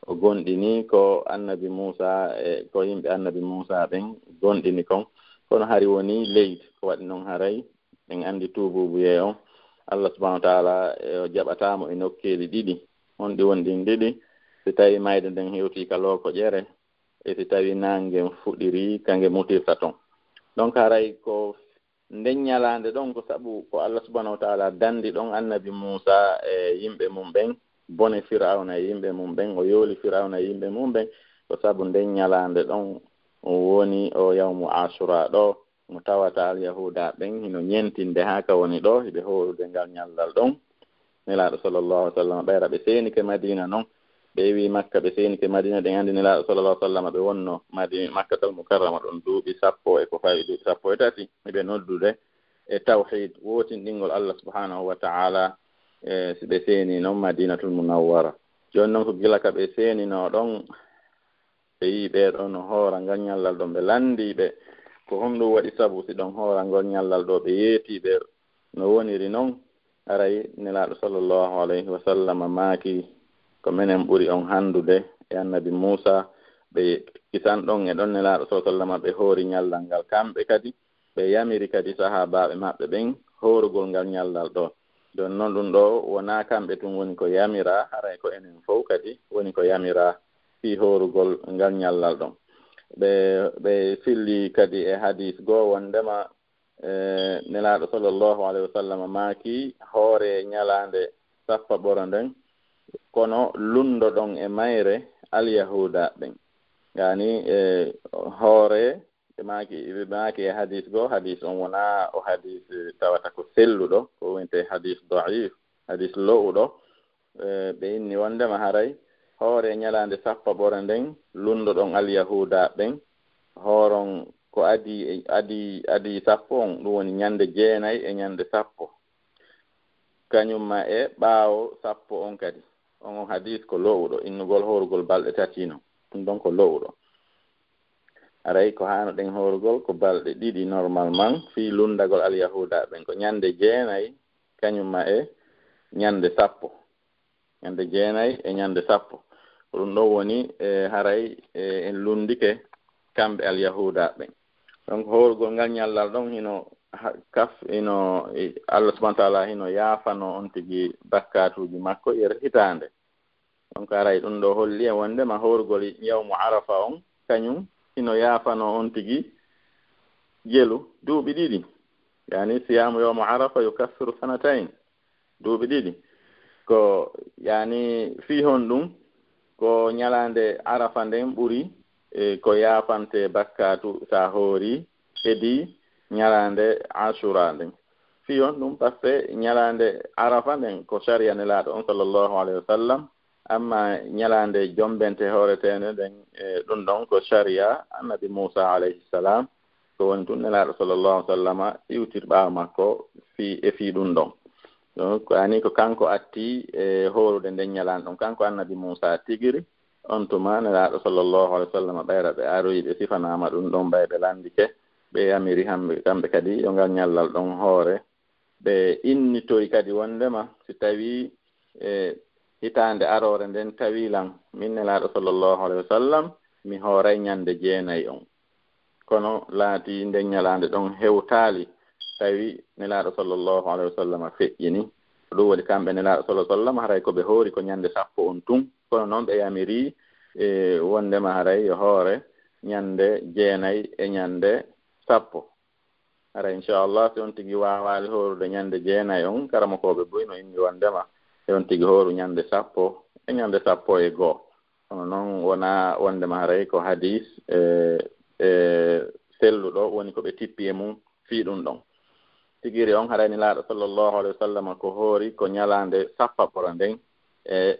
o gomɗini ko Annabi Muusa e ko yimɓe Annabi Muusa ɓen gomɗini kon. Kono hari woni leydi, ko waɗi non haray en anndi tuubuubuyee on, Allah subhanahu wa ta'ala, e, o jaɓataa mo e nokkeeli ɗiɗi. Honɗi woni ɗin ɗiɗi? Si tawi mayde nden hewtii ka lookoƴere, e si tawi naange ngen fuɗirii, ka nge mutirta ton. Donc haray ko nden ñalaande ɗon, ko sabu ko Allah subhanahu wa ta'ala dandi ɗon Annabi Muusa e yimɓe mum ɓen, bone Firawna e yimɓe mum ɓen, o yooli Firawna e yimɓe mum ɓen, ko sabu nden ñalaande ɗon woni o yawmu Ashura ɗo, mo tawata Alyahuuda ɓen hino ñentinde haa ka woni ɗo, hiɓe hoorude ngal ñallal ɗon. Nelaaɗo sallallahu alaihi wasallam, ɓayra ɓe seenike Madina non, ɓe iwi Makka, ɓe seenike Madina, ɗen anndi Nelaaɗo sallallahu alaihi wasallam ɓe wonno Madi-, Makkatal Mukarrama ɗon duuɓi sappo e ko fawi duuɓi sappo e tati, hiɓe noddude e tawhid, wootinɗingol Allah subhanahu wa ta'ala, e si ɓe seeni non Madinatul Munawwara. Jooni non ko gila ka ɓe seeninoo ɗon, ɓe yii ɓee ɗoo no hoora ngal ñallal ɗon, ɓe lanndii ɓe, ko honɗum waɗi sabu si ɗon hoora ngol ñallal ɗoo? Ɓe yeetii ɓe no woniri non. Haray Nelaaɗo sallallahu alayhi wa sallam maaki, ko menen ɓuri on hanndude e Annabi Muusa. Ɓe kisan ɗon e ɗon Nelaaɗo sallallahu alayhi wa sallam ɓe hoori ñallal ngal kamɓe kadi. Ɓe yamiri kadi sahaabaaɓe maɓɓe ɓen hoorugol ngal ñallal ɗoo. Ɗon non ɗum ɗoo wonaa kamɓe tun woni ko yamiraa, haray ko enen fow kadi woni ko yamiraa fii hoorugol ngal ñallal ɗon. Ɓe, ɓe filli kadi e hadiis goo wonndema, e, Nelaaɗo sallallahu alayhi wa sallam maaki, hoore ñalaande sappaɓoro nden, kono lunndoɗon e mayre Alyahuuda ɓen. Yani, e, hoore, ɓe maaki, ɓe maaki e hadiis goo, hadiis on wonaa o hadiis, e, tawata ko selluɗo, ko wiyetee hadiis da'iif, hadiis lo'uɗo. E, ɓe inni wonndema haray hoore ñalaande sappaɓore nden lunndoɗon Alyahuuda ɓen, hooron ko adii, e, adii, adii sappo on, ɗum woni ñande jeenay e ñande sappo. Kañum ma e ɓaawo sappo on kadi. On, on hadiis ko lo'uɗo, innugol hoorugol balɗe tati non. Ɗum ɗon ko lo'uɗo. Haray ko haano ɗen hoorugol ko balɗe ɗiɗi normalement fii lunndagol Alyahuuda ɓen. Ko ñande jeenay kañum ma e ñande sappo. Ñande jeenay e ñande sappo. Ko ɗum ɗon woni, e, haray, e, en lunndike kamɓe Alyahuuda ɓen. Donc, hoorugol ngal ñallal ɗon hino ha-, kaf-, hino, e, Allah subhanahu wa ta'ala hino yaafano on tigi bakkaatuuji makko yer hitaande. Donc, haray ɗum ɗoo holli en wonndema hoorugol yawmu Arafa on, kañum hino yaafano on tigi jelu duuɓi ɗiɗi. Yani, siyaamu yawmu Arafa yukaffiru sanatayn. Duuɓi ɗiɗi. Ko, yani, fii honɗum? Ko ñalaande Arafa nden ɓuri, e, ko yaafante bakkaatu sa hoori hedi ñalaande Ashura nden. Fii honɗum? Parce que ñalaande Arafa nden ko sariya Nelaaɗo on sallallahu alayhi wa sallam, amma ñalaande jombente hooreteende nden, e, ɗum ɗon ko sariya Annabi Muusa alayhi salam. Ko woni tun Nelaaɗo sallallahu alaihi wa sallama iwtir ɓaawo makko fii, e fii ɗun ɗon. Donc, ani ko kanko atti e hoorude nden ñalaande ɗon. Kanko Annabi Muusa tigiri, on tuma Nelaaɗo sallallahu alaihi wa sallama ɓayra ɓe aroyi, ɓe sifanaama ɗun ɗon, ɓay ɓe landike, ɓe yamiri hamɓe, kamɓe kadi yo ngal ñallal ɗon hoore. Ɓe innitoyi kadi wondema si tawi, e, hitaande aroore nden tawi lan, min Nelaaɗo sallallahu alaihi wa sallam, mi hooray ñande jeenay on. Kono laati nden ñalaande ɗon hewtaali, tawi Nelaaɗo sallallahu alaihi wa sallam feƴƴini. Ko ɗum woni kamɓe Nelaaɗo sallallahu alaihi wa sallam, haray ko ɓe hoori ko ñande sappo on tun. Kono non ɓe yamiri, e, wondema haray yo hoore ñande jeenay e ñande sappo. Hara, inchallah, si on tigi waawaali hoorude ñande jeenay on, karamokooɓe buy no inni wondema, e on tigi hooru ñande sappo, e ñande sappo e goo. Kono non wonaa wondema haray ko hadis, e, e, selluɗo woni ko ɓe tippi e mum fii ɗum ɗon. Tigiri on haray Nelaaɗo sallallahu alaihi wa sallam ko hoori ko ñalaande sappaɓoro nden e,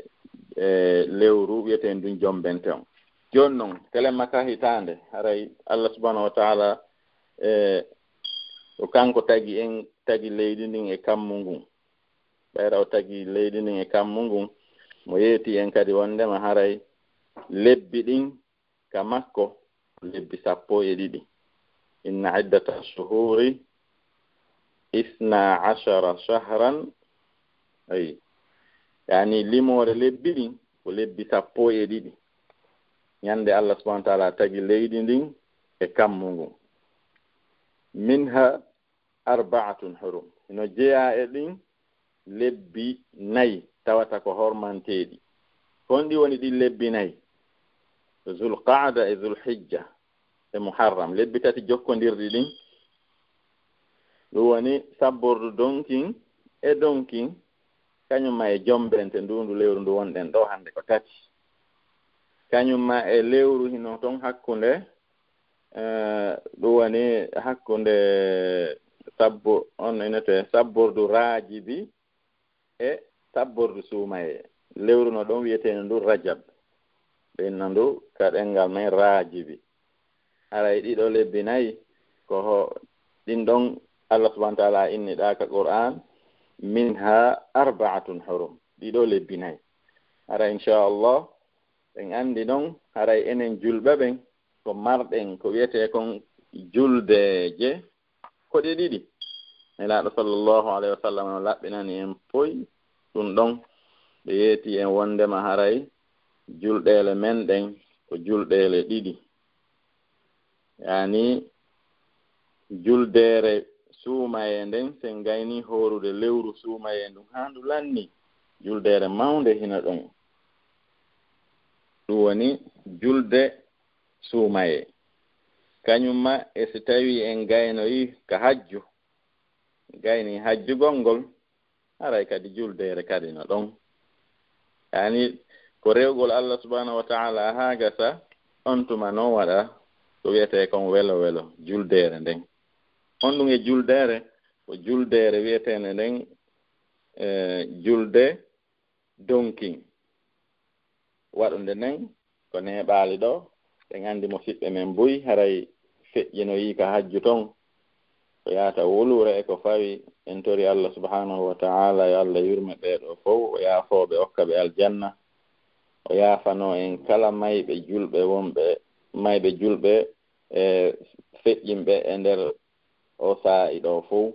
e lewru wi'eteen ɗum Jombente on. Jooni non, telemma ka hitaande, haray Allah subhanahu wa ta'ala, e, ko kanko tagi en, tagi leydi ndin e kammu ngun. Ɓayra o tagi leydi ndin e kammu ngun, mo yeeti en kadi wondema haray lebbi ɗin ka makko ko lebbi sappo e ɗiɗi. Inna iddata shuhuri isna ashara shahran. Ayi. Yani limoore lebbi ɗin ko lebbi sappo e ɗiɗi. Ñande Allah subhanahu wa ta'ala tagi leydi ndin e kammu ngun. Minha arba'atun hurum. Hino jeyaa e ɗin lebbi nayi tawata ko hormanteeɗi. Honɗi woni ɗin lebbi nayi? Zulqaada e Zulhijja e Muharram, lebbi tati jokkondirɗi ɗin. Ɗum woni sabbordu donkin e donkin, kañum ma e jombente nduundu lewru ndu wonɗen ɗo hannde ko tati. Kañum ma e lewru hino ton hakkunde, eh, ɗum woni hakkunde sabbo-, on inete sabbordu Raajibi e sabbordu Suumayee. Lewru no ɗon wi'eteenu ndu Rajab. Ɓe inna ndu ka ɗenngal men Raajibi. Haray ɗiɗo lebbi nayi ko ho-, ɗin ɗon Allah subhanahu wa ta'ala inni ɗa ka Qur'an, minha arba'atun hurum. Ɗiɗo lebbi nayi. Hara inchallah, en anndi non, haray enen julɓe ɓen, ko marɗen ko wi'etee kon juldeeje ko ɗe ɗiɗi. Nelaaɗo sallallahu alaihi wa sallam no laɓɓinani en poy ɗum ɗon. Ɓe yeeti en wondema haray julɗeele men ɗen ko julɗeele ɗiɗi. Yani juldeere Suumayee nden, sen gayni hoorude lewru Suumayee ndun haa ndu lanni, juldeere mawnde hino ɗon. Ɗum woni julde Suumayee. Kañum ma e si tawi en gaynoyi ka hajju, gayni hajjugol ngol, haray kadi juldeere kadi no ɗon. Yani ko rewgol Allah subhanahu wa ta'ala haa gasa, on tuma non waɗa ko wi'etee kon welo welo, juldeere nden. On ɗum e juldeere, ko juldeere wi'eteende nden, eh, julde donkin. Waɗunde nden ko neeɓaali ɗo, en anndi mo siɓɓe men buy, haray feƴƴinoyi ka hajju ton. Ko yaata wuluure e ko fawi, en tori Allah subhanahu wa ta'ala, yo Allah yurme ɓee ɗo fow, o yaafoo ɓe, okka ɓe aljanna. O yaafanoo en kala mayɓe julɓe wonɓe, mayɓe julɓe, e feƴƴinɓe e nder o saa'i ɗo fow.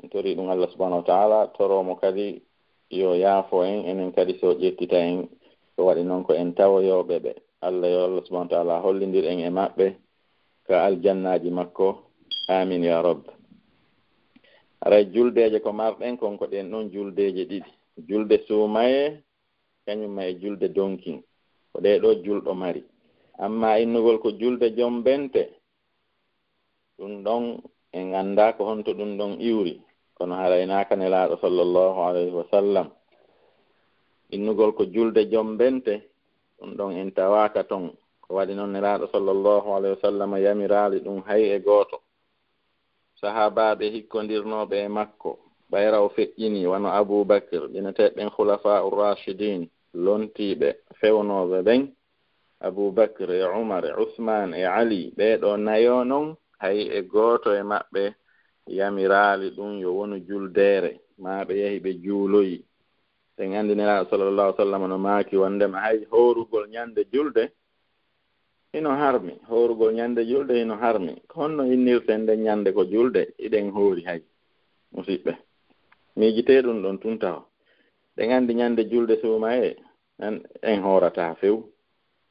En tori ɗum Allah subhanahu wa ta'ala, toro mo kadi yo yaafo en, enen kadi so ƴettita en, ko waɗi non ko en tawoyooɓe ɓe. Allah, yo Allah subhanahu wa ta'ala hollindir en e maɓɓe ka aljannaaji makko. Amin ya Rabb. Haray juldeeje ko marɗen kon ko ɗen ɗon juldeeje ɗiɗi. Julde Suumayee, kañum ma e julde donkin. Ko ɗee ɗoo julɗo mari. Amma innugol ko julde jombente, ɗum ɗon en anndaa ko honto ɗum ɗon iwri. Kono haray naaka Nelaaɗo sallallahu alayhi wa sallam. Innugol ko julde jombente, ɗum ɗon en tawaaka ton. Ko waɗi non Nelaaɗo sallallahu alayhi wa sallam yamiraali ɗum hay e gooto. Sahaabaaɓe hikkondirnooɓe e makko, ɓayra o feƴƴini, wano Abu Bakr, ɓe innetee ɓen Khulafa'ur Rashidin, lontiiɓe, fewnooɓe ɓen, Abu Bakr e Umar e Usman e Ali, ɓee ɗoo nayo non, Hay e gooto e maɓɓe yamiraali ɗum yo wonu juldeere, maa ɓe yahi ɓe juuloyi. Sen anndi Nelaaɗo sallallahu alaihi wasallam no maaki wondema hay hoorugol ñande julde hino harmi, hoorugol ñande julde hino harmi. Ko honno innirten nden ñande ko julde, iɗen hoori hay, musiɓɓe? Miijitee ɗum ɗon tun taho. Ɗen anndi ñande julde suumayee, en, en hoorataa few.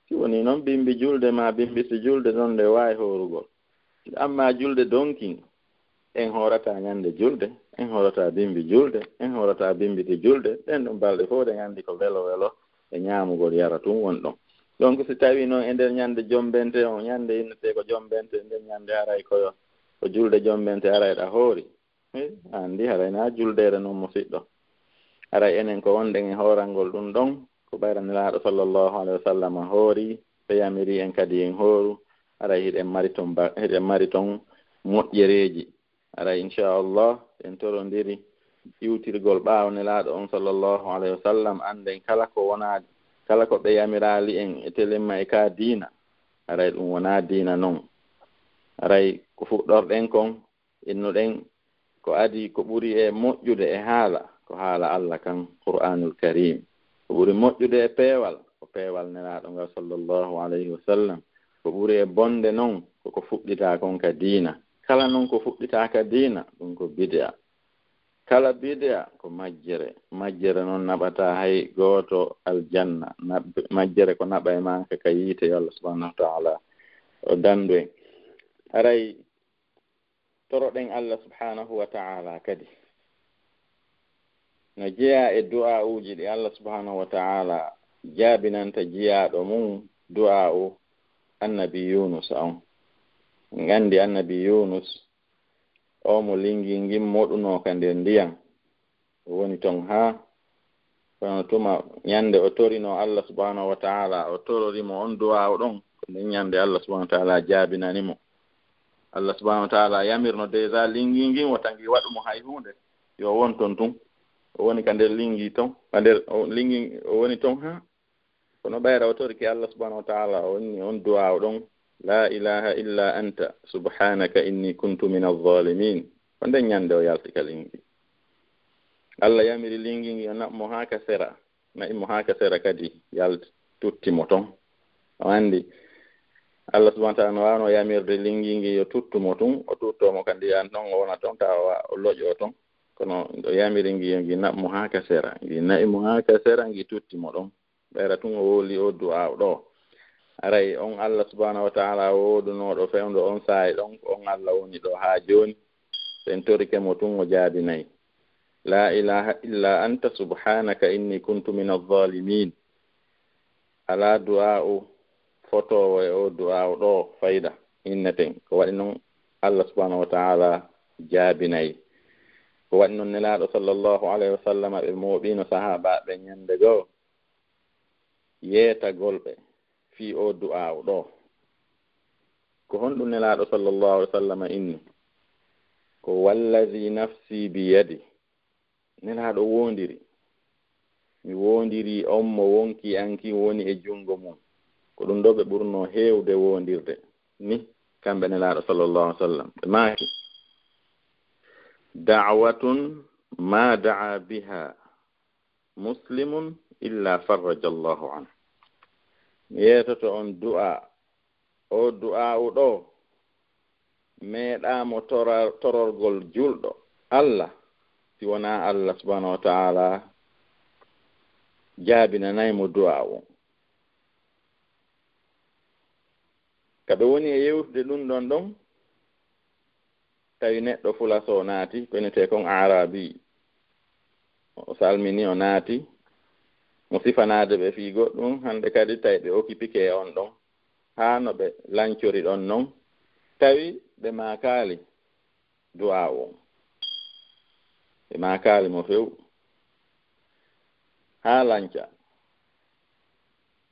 Si woni non bimbi julde maa bimbi si julde non nde waawi hoorugol. Amma julde donkin, en hoorataa ñande julde, en hoorataa bimbi julde, en hoorataa bimbiti julde. Ɗen ɗon balɗe fof ɗen anndi ko welo welo e ñaamugol yara tun won ɗon. Donc si tawi non e nder ñande jombente on, ñande innetee ko jombente, nden ñande haray ko, ko julde jombente haray ɗa hoori. Eh, a anndi haray na juldeere non musiɗɗo. Haray enen ko wonɗen e hoorangol ɗum ɗon, ko ɓayra Nelaaɗo sallallahu alaihi wasallam hoori, ɓe yamiri en kadi en hooru, haray hiɗen mari ton ba-, hiɗen mari ton moƴƴereeji. Haray inchallah, en torondiri iwtirgol ɓaawo Nelaaɗo on sallallahu alaihi wasallam, annden kala ko wonaa, kala ko ɓe yamiraali en e telemma e ka diina, haray ɗum wonaa diina non. Haray ko fuɗɗorɗen kon, innuɗen ko adii ko ɓuri e moƴƴude e haala, ko haala Allah kan, Qur'aanul Kariim. Ko ɓuri moƴƴude e peewal, ko peewal Nelaaɗo ngal sallallahu alaihi wasallam. Ko ɓuri e bonde non, ko ko fuɗɗitaa kon ka diina. Kala non ko fuɗɗitaa ka diina, ɗum ko bid'a. Kala bid'a ko majjere. Majjere non naɓataa hay gooto aljanna. Nab-, majjere ko naɓa e maa ka, ka yiite, yo Allah subhanahu wa ta'ala o dandu en. Haray toroɗen Allah subhanahu wa ta'ala kadi. No jeyaa e du'aa'uuji ɗi Allah subhanahu wa ta'ala jaabinanta jiyaaɗo mum du'aa'u annabi Yunus on. En anndi annabi Yunus, o mo lingi ngin moɗunoo ka nder ndiyan. O woni ton haa kono tuma ñande o torino Allah subhanahu wa ta'ala, o torori mo on du'aa'u ɗon, ko nden ñande Allah subhanahu wa ta'ala jaabinani mo. Allah subhanahu wa ta'ala yamirno déjà lingi ngin wota ngi waɗu mo hay huunde, yo won ton tun. O woni ka nder lingi ton, ka nder o lingi o woni ton haa kono ɓayra o torike Allah subhanahu wa ta'ala, o inni on du'aa'u ɗon, "La ilaha illa anta, subhanaka inni kuntu min az-zalimin." Ko nden ñande o yalti ka lingi. Allah yamiri lingi ngi o naɓ mo haa ka sera, na'i mo haa ka sera kadi yalti, tutti mo ton. O anndi Allah subhanahu wa ta'ala no waawno yamirde lingi ngi yo tuttu mo tun, o tutto mo ka ndiyan ton, o wona ton, tawa o loƴo ton. Kono o yamiri ngi yo ngi naɓ mo haa ka sera, ngi na'i mo haa ka sera, ngi tutti mo ɗon. Ɓeyra tun o wowli o du'aaw ɗo. Aray on Allah subhanahu wa ta'ala woodunooɗo fewndo on saa'i ɗon, ko on Allah woni ɗo haa jooni. So en torike mo tun o jaabinay. La ilaha illa anta subhanaka inni kuntu min az-zalimin. Alaa du'aa'u fotoowo e o du'aa'u ɗo fayda inneten. Ko waɗi non Allah subhanahu wa ta'ala jaabinay. Ko waɗi non Nelaaɗo sallallahu alayhi wa sallam ɓe mooɓino sahaabaaɓe ñande goo yeetagol ɓe fii o du'aa'u ɗo. Ko honɗum Nelaaɗo sallallahu alayhi wa sallam inni? Ko wallazi nafsi bi yadi. Nelaaɗo woondiri. Mi woondiri on mo wonki an kin woni e junngo mum. Ko ɗum ɗo ɓe ɓurnoo heewde woondirde ni, kamɓe Nelaaɗo sallallahu alaihi wasallam. Ɓe maaki, da'watun ma da'a biha muslimun illa farraja Allahu anhu. Mi yeetoto on du'a, o du'a'u ɗo meeɗaa mo tora-, tororgol julɗo Allah, si wonaa Allah subhanahu wa ta'ala jaabinanay mo du'a'u on. Ka ɓe woni e yewtude ɗum ɗon ɗon, tawi neɗɗo fulaso naati, ko inetee kon Aarabi. O salmini, o naati, mo sifanaade ɓe fii goɗɗum, hannde kadi tawi ɓe okipike e on ɗon. Haa no ɓe lancori ɗon non, tawi ɓe maakaali du'a'u on. Ɓe maakaali mo few. Haa lanca.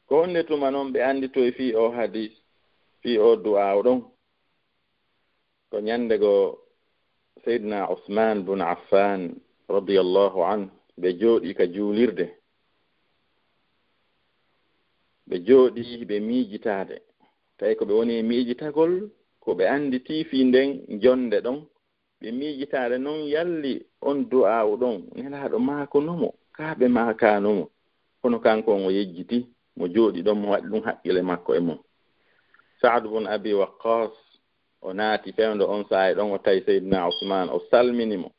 Ko honde tuma non ɓe annditoy fii o hadis, fii o du'a'u ɗon? Ko ñande go Seydina Usman bun Affan radiyallahu anhu, ɓe jooɗi ka juulirde. Ɓe jooɗi ɓe miijitaade. Tawi ko ɓe woni e miijitagol, ko ɓe annditi fii nden jonnde ɗon, ɓe miijitaade non yalli on du'aa'u ɗon Nelaaɗo maakuno mo, kaa ɓe maakaano mo. Kono kanko on o yejjiti, mo jooɗi ɗon, mo waɗi ɗum haqqille makko e mum. Sa'd bun Abi Waqqas, o naati fewndo on saa'i ɗon, o tawi Seydina Usmaan, o salmini mo.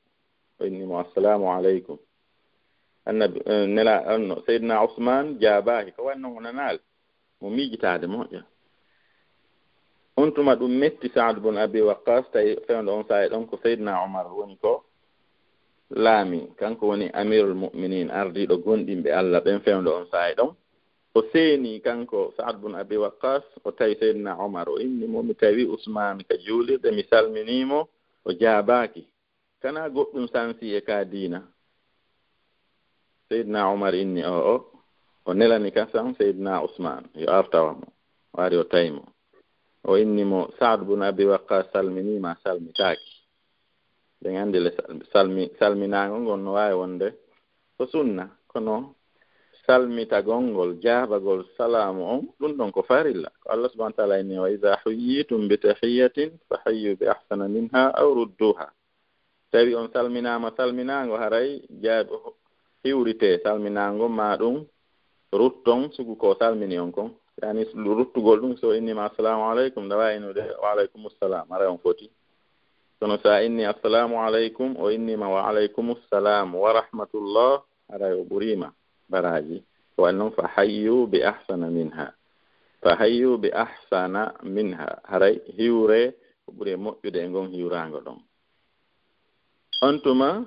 O inni mo, "Assalaamu aleykum." Annabi, eh, Nela-, on no, Seydina Usmaan jaabaaki, ko waɗi non o nanaali mo miijitaade moƴƴa. On tuma ɗum metti Sa'd bun Abi Waqqas, tawi fewndo on saa'i ɗon ko Seydina Umar woni ko laami, kanko woni Amirul Mu'minin, ardiiɗo gomɗinɓe Allah ɓen fewndo on saa'i ɗon. O seeni kanko Sa'd bun Abi Waqqas, o tawi Seydina Umar, o inni mo, "Mi tawi Usmaan ka juulirde, mi salminii mo, o jaabaaki. Kanaa goɗɗum sansi e ka diina?" Seydina Umar inni, "O'o, o nelani kasan Seydina Usmaan, yo ar tawa mo." O ari o tawi mo. O inni mo, "Sa'd bun Abi Waqqas salminii ma, salmitaaki." Ɗen anndi le salmi-, salmi-, salminaango ngon no waawi wonde ko sunna, kono salmitagol ngol, jaabagol salaamu on, ɗum ɗon ko farilla. Ko Allah subhanahu wa ta'ala inni, "Wa iza huyyitum bi tahiyyatin fa hayyu bi ahsana minha aw rudduha." Tawi on salminaama salminaango, haray jaabi hiwrite salminaango ma ɗum rutton sugu ko salmini on kon. Yani ruttugol ɗum, so innima, "Assalamu aleykum," ɗa waawi innude, "Wa aleykum assalam," haray on foti. Kono sa inni, "Assalamu aleykum," o innima, "Wa aleykum assalam wa rahmatullah," haray o ɓuriima baraaji. Ko waɗi noon, "Fa hayyu bi ahsana minha." "Fa hayyu bi ahsana minha." Haray hiwre ko ɓuri e moƴƴude e ngon hiwraango ɗon. On tuma,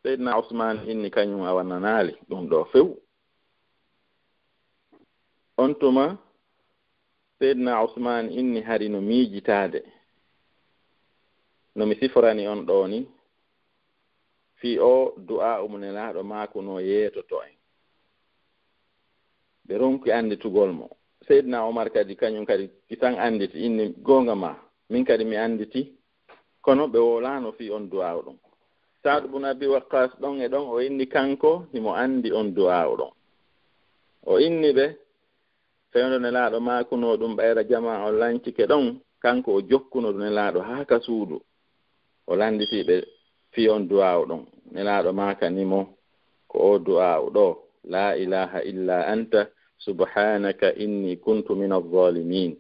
Seydina Usmaan inni kañum awa nanaali ɗum ɗo few. On tuma, Seydina Usmaan inni hari no miijitaade no mi siforani on ɗo ni, fii o du'aa'u mo Nelaaɗo maakunoo yeetoto en. Ɓe ronki annditugol mo. Seydina Umar kadi, kañum kadi kisan annditi, inni, "Goonga ma, min kadi mi annditi." Kono ɓe wowlaano fii on du'aa'u ɗon. Sa'd bun Abi Waqqas ɗon e ɗon, o inni kanko himo anndi on du'aa'u ɗon. O inni ɓe, fewndo Nelaaɗo maakunoo ɗum, ɓayra jamaa on lancike ɗon, kanko o jokkuno Nelaaɗo haa ka suudu. O lannditi ɓe fii on du'aa'u ɗon. Nelaaɗo maakani mo ko o du'aa'u ɗo, "La ilaha illa anta, subhanaka inni kuntu min az-zalimin."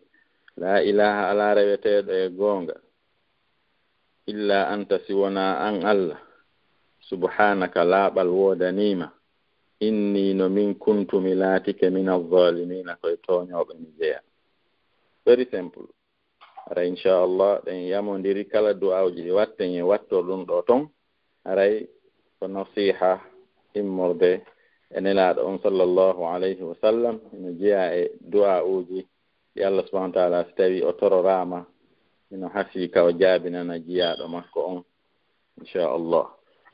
La ilaha, alaa reweteeɗo e goonga, illa anta, si wonaa an Allah, subhanaka, laaɓal woodanii ma, inni, no min kuntu, mi laatike, min az-zalimina, koye tooñooɓe mi jeya. Very simple. Hara inchallah ɗen yamondiri kala du'aawuji ɗi watten e wattor ɗum ɗo ton. Haray ko nasiha immorde e Nelaaɗo on sallallahu alayhi wa sallam, ina jeyaa e du'aa'uuji ɗi Allah subhanahu wa ta'ala, si tawi o tororaama, ino hasii ka o jaabinana jiyaaɗo makko on, inchallah.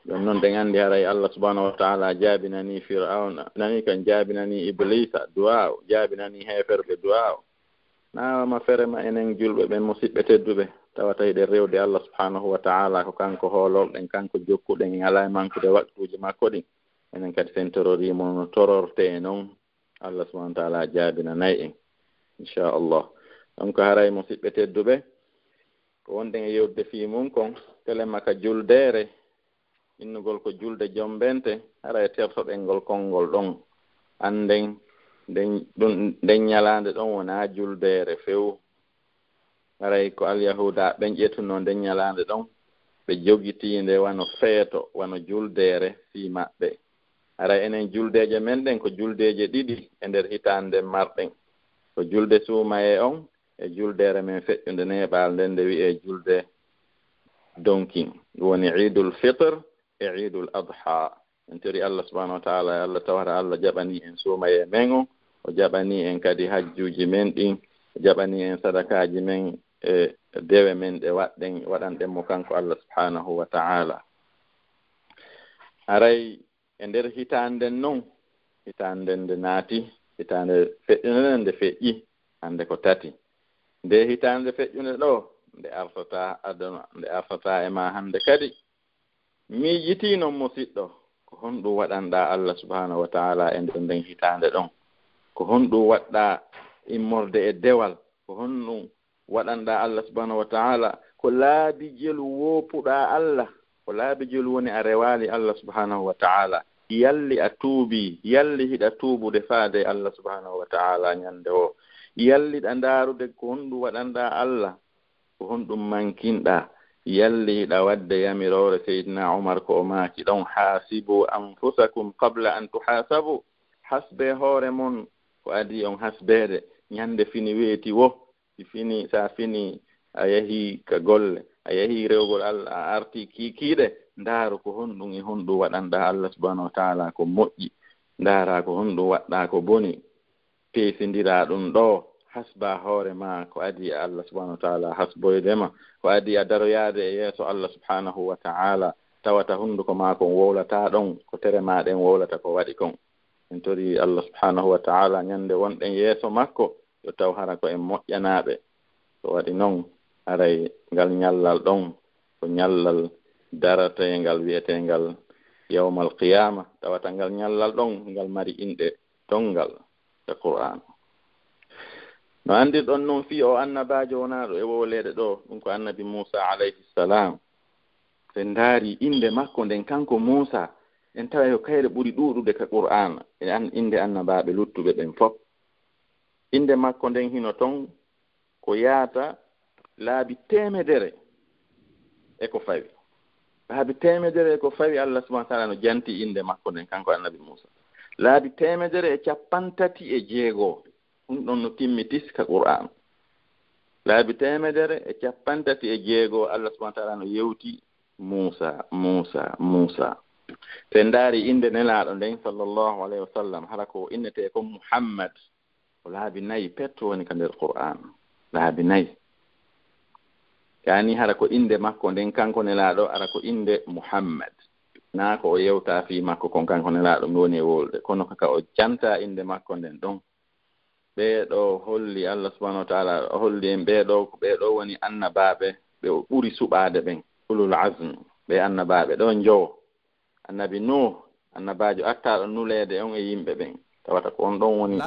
Ɗum noon, ɗen anndi haray Allah subhanahu wa ta'ala jaabinani Fir'awna, nani kan jaabinani Iblisa du'aa'u, jaabinani heeferɓe du'aa'u. Naawama fere ma enen julɓe ɓen, musiɓɓe tedduɓe, tawata hiɗen rewde Allah subhanahu wa ta'ala, ko kanko hoolorɗen, kanko jokkuɗen, en alaa e mankude waktuuji makko ɗin. Enen kadi, sen tororiimo no torortee non, Allah subhanahu wa ta'ala jaabinanay en, inchallah. Donc, haray, musiɓɓe tedduɓe, ko wonɗen e yewtude fii mum kon, telema ka juldeere, innugol ko julde jombente, haray tertoɗen ngol konngol ɗon. Annden nden, ɗum, nden ñalaande ɗon wonaa juldeere few. Haray ko Alyahuuda ɓen ƴettunoo nden ñalaande ɗon, ɓe jogitii nde wano feeto, wano juldeere fii maɓɓe. Haray enen juldeeje men ɗen ko juldeeje ɗiɗi e nder hitaande nden marɗen. Ko julde suumayee on e juldeere men feƴƴunde neeɓaal nden, nde wi'ee julde donkin. Ɗum woni Iidul Fitr e Iidul Adha. En tori Allah subhanahu wa ta'ala, Allah tawata Allah jaɓanii en suumayee men on, o jaɓanii en kadi hajjuuji men ɗin, o jaɓanii en sadakaaji men e dewe men ɗe waɗɗen, waɗanɗen mo kanko Allah subhanahu wa ta'ala. Haray e nder hitaande nden non, hitaande nden nde naati, hitaande feƴƴunde nden nde feƴƴi, hannde ko tati. Nde hitaande feƴƴunde ɗo, nde artata aduna, nde artata e ma hannde kadi. Miijitii non, musiɗɗo, ko honɗum waɗanɗaa Allah subhanahu wa ta'ala e nder nden hitaande ɗon? Ko honɗum waɗɗaa immorde e dewal? Ko honɗum waɗanɗaa Allah subhanahu wa ta'ala, ko laabi jelu woopuɗaa Allah, ko laabi jelu woni a rewaali Allah subhanahu wa ta'ala. Yalli a tuubii, yalli hiɗa tuubude faade Allah subhanahu wa ta'ala ñande o. Yalli ɗa ndaarude ko honɗum waɗanɗaa Allah, ko honɗum mankinɗaa. Yalli hiɗa waɗde yamiroore Seydina Umar ko o maaki ɗon, "Haasibu anfusakum qabla an tuhaasabu." Hasbe hoore mon ko adii on hasbeede. Ñande fini weeti wo, si fini, sa fini a yahii ka golle, a yahii rewgol Allah, a artii kiikiiɗe, ndaaru ko honɗum e honɗum waɗanɗaa Allah subhanahu wa ta'ala ko moƴƴi. Ndaaraa ko honɗum waɗɗaa ko boni. Peesindiraa ɗum ɗo, hasbaa hoore maa ko adii e Allah subhanahu wa ta'ala hasboyde ma, ko adii a daroyaade e yeeso Allah subhanahu wa ta'ala, tawata hunnduko maa kon wowlataa ɗon, ko tere maa ɗen wowlata ko waɗi kon. En torii Allah subhanahu wa ta'ala ñande wonɗen yeeso makko, yo taw hara ko en moƴƴanaaɓe. So waɗi non, haray ngal ñallal ɗon ko ñallal darateengal wi'eteengal yawmal qiyaama, tawata ngal ñallal ɗon ngal mari inɗe tonngal e Qur'aan. No anndirɗon non fii o annabaajo wonaaɗo e wowleede ɗo, ɗum ko annabi Muusa alayhi salam. So en ndaarii innde makko nden kanko Muusa, en tawa ko kayre ɓuri ɗuuɗude ka Qur'aan e an-, innde annabaaɓe luttuɓe ɓen fof. Innde makko nden hino ton ko yaata laabi teemedere e ko fawi. Laabi teemedere e ko fawi, Allah subhanahu wa ta'ala no janti innde makko nden, kanko annabi Muusa. Laabi teemedere e cappantati e jeego, ɗum ɗon no timmi tis ka Qur'aan. Laabi teemedere e cappantati e jeego, Allah subhanahu wa ta'ala no yewti Muusa, Muusa, Muusa. So en ndaari innde Nelaaɗo nden, sallallahu alayhi wa sallam, hara ko innetee kon Muhammad, ko laabi nayi pet woni ka nder Qur'aan. Laabi nayi. Yaani hara ko innde makko nden, kanko Nelaaɗo, hara ko innde Muhammad. Naa ko o yewta fii makko kon, kanko Nelaaɗo mi woni e wolde. Kono ka o janta innde makko nden ɗon, ɓee ɗo holli Allah subhanahu wa ta'ala, o holli en ɓee ɗo, ko ɓee ɗo woni annabaaɓe ɓe o ɓuri suɓaade ɓen, ulul azm, ɓe annabaaɓe ɗo njowo. Annabi Nuh, annabaajo attaaɗo nuleede on e yimɓe ɓen. Tawata ko on ɗon woni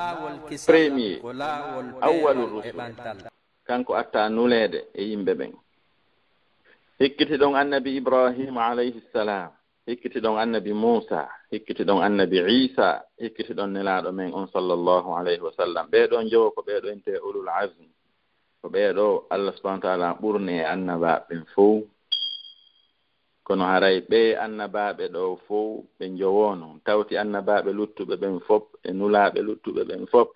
premier, awwalur rusul. Kanko attaa nuleede e yimɓe ɓen. Hikkiti ɗon annabi Ibrahim alayhi salam, hikkiti ɗon annabi Muusa, hikkiti ɗon annabi Iisa, hikkiti ɗon Nelaaɗo men on sallallahu alayhi wa sallam. Ɓee ɗoo njowo ko ɓee ɗoo intee ulul azm. Ko ɓee ɗoo Allah subhanahu wa ta'ala ɓurni e annabaaɓe ɓen fow. Kono haray ɓee annabaaɓe ɗoo fow ɓe njowoono, tawti annabaaɓe luttuɓe ɓen fow e nulaaɓe luttuɓe ɓen fow.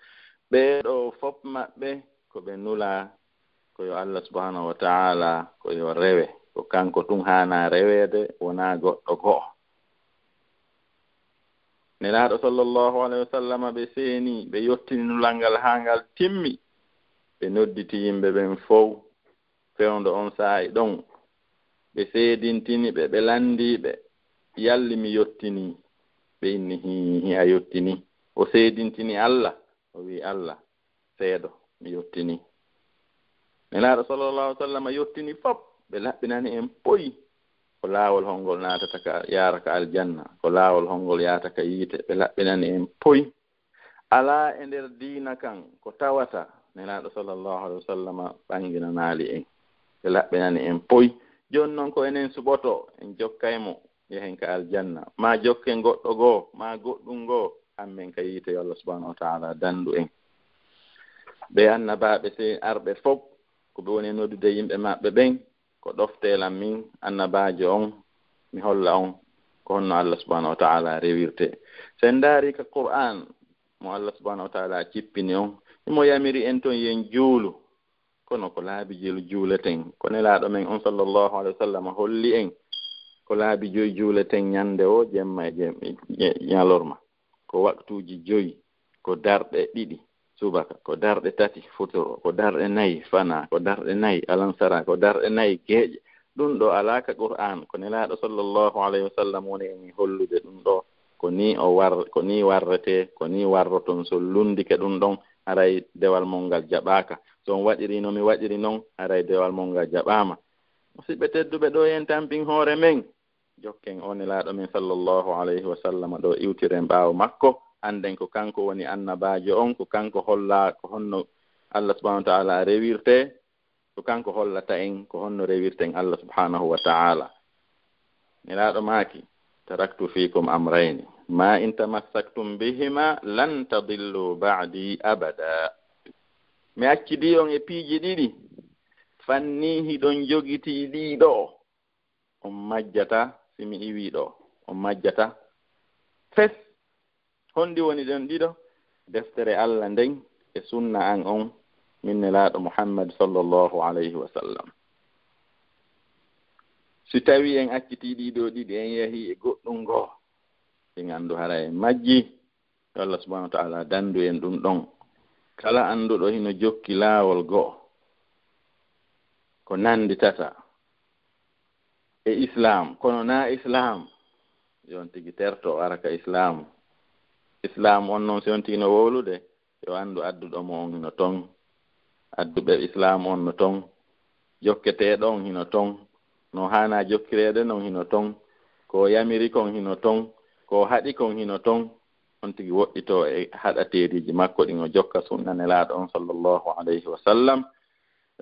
Ɓee ɗoo fow maɓɓe ko ɓe nulaa ko yo Allah subhanahu wa ta'ala ko yo rewe, ko kanko tun haanaa reweede, wonaa goɗɗo go'o. Nelaaɗo sallallahu alayhi wa sallam ɓe seeni, ɓe yottini nulal ngal haa ngal timmi, ɓe nodditi yimɓe ɓen fow. Fewndo on saa'i ɗon, ɓe seedintini ɓe, ɓe lanndii ɓe, "Yalli mi yottinii?" Ɓe inni, "Hii, hii, a yottinii." O seedintini Allah, o wi'i, "Allah, seedo, mi yottinii." Nelaaɗo sallallahu alaihi wa sallam yottini fop, ɓe laɓɓinani en poy. Ko laawol hongol naatata ka, yaara ka aljanna? Ko laawol hongol yaata ka yiite? Ɓe laɓɓinani en poy. Alaa e nder diina kan ko tawata Nelaaɗo sallallahu alaihi wa sallam ɓanginanaali en. Ɓe laɓɓinani en poy. Jooni non ko enen suɓoto, en jokkay mo, yahen ka aljanna. Maa jokken goɗɗo goo, maa goɗɗum goo, hammen ka yiite, yo Allah subhanahu wa ta'ala dandu en. Ɓe annabaaɓe sey arɓe fop, ko ɓe woni noddude yimɓe maɓɓe ɓen, ko ɗofte lan min annabaajo on, mi holla on ko honno Allah subhanahu wa ta'ala rewirte. Sen ndaari ka Qur'an mo Allah subhanahu wa ta'ala cippini on, himo yamiri en ton yen juulu, kono ko laabi jelu juuleten. Ko Nelaaɗo men on sallallahu alaihi wa sallam holli en ko laabi joy juuleten ñande o, jemma e jem-, e ñalorma. Ko waktuuji joy, ko darɗe ɗiɗi subaka, ko darɗe tati futuro, ko darɗe nayi fana, ko darɗe nayi alansara, ko darɗe nayi geeƴe. Ɗum ɗo alaa ka Qur'an, ko Nelaaɗo sallallahu alaihi wa sallam woni en hollude ɗum ɗo. Ko ni o war-, ko ni warretee, ko ni warroton. So lundike ɗum ɗon, haray dewal mon ngal jaɓaaka. So on waɗiri no mi waɗiri non, haray dewal mon ngal jaɓaama. Musidɓe tedduɓe, ɗo en tampin hoore men. Jokken o Nelaaɗo men sallallahu alaihi wa sallam ɗo iwtiren ɓaawo makko. Annden ko kanko woni annabaajo on, ko kanko hollaa ko honno Allah subhanahu wa ta'ala rewirte. Ko kanko hollata en ko honno rewirten Allah subhanahu wa ta'ala. Nelaaɗo maaki, "Taraktu fiikum amrayni, ma in tamassaktum bihima lan tadillu ba'di abada." Mi accidii on e piiji ɗiɗi, fanni hiɗon jogitii ɗiɗo. On majjata si mi iwii ɗo. On majjata fes. Honɗi woni ɗen ɗiɗo? Deftere Allah nden e sunna an on, min Nelaaɗo Muhammad sallallahu alayhi wa sallam. Si tawii en accitii ɗiɗo ɗiɗi, en yahii e goɗɗum goo, en anndu haray en majjii. Yo Allah subhanahu wa ta'ala dandu en ɗum ɗon. Kala annduɗo hino jokki laawol goo, ko nannditata e Islaam, kono naa Islaam, yo on tigi terto, o ara ka Islaam. Islaam on non, si on tigi no wowlude, yo anndu adduɗo mo on hino ton, adduɓe Islaam on no ton, jokketeeɗo on hino ton, no haanaa jokkireede non hino ton, ko o yamiri kon hino ton, ko o haɗi kon hino ton. On tigi woɗɗitoo e haɗateeriiji makko ɗin, o jokka sunna Nelaaɗo on sallallahu alayhi wa sallam,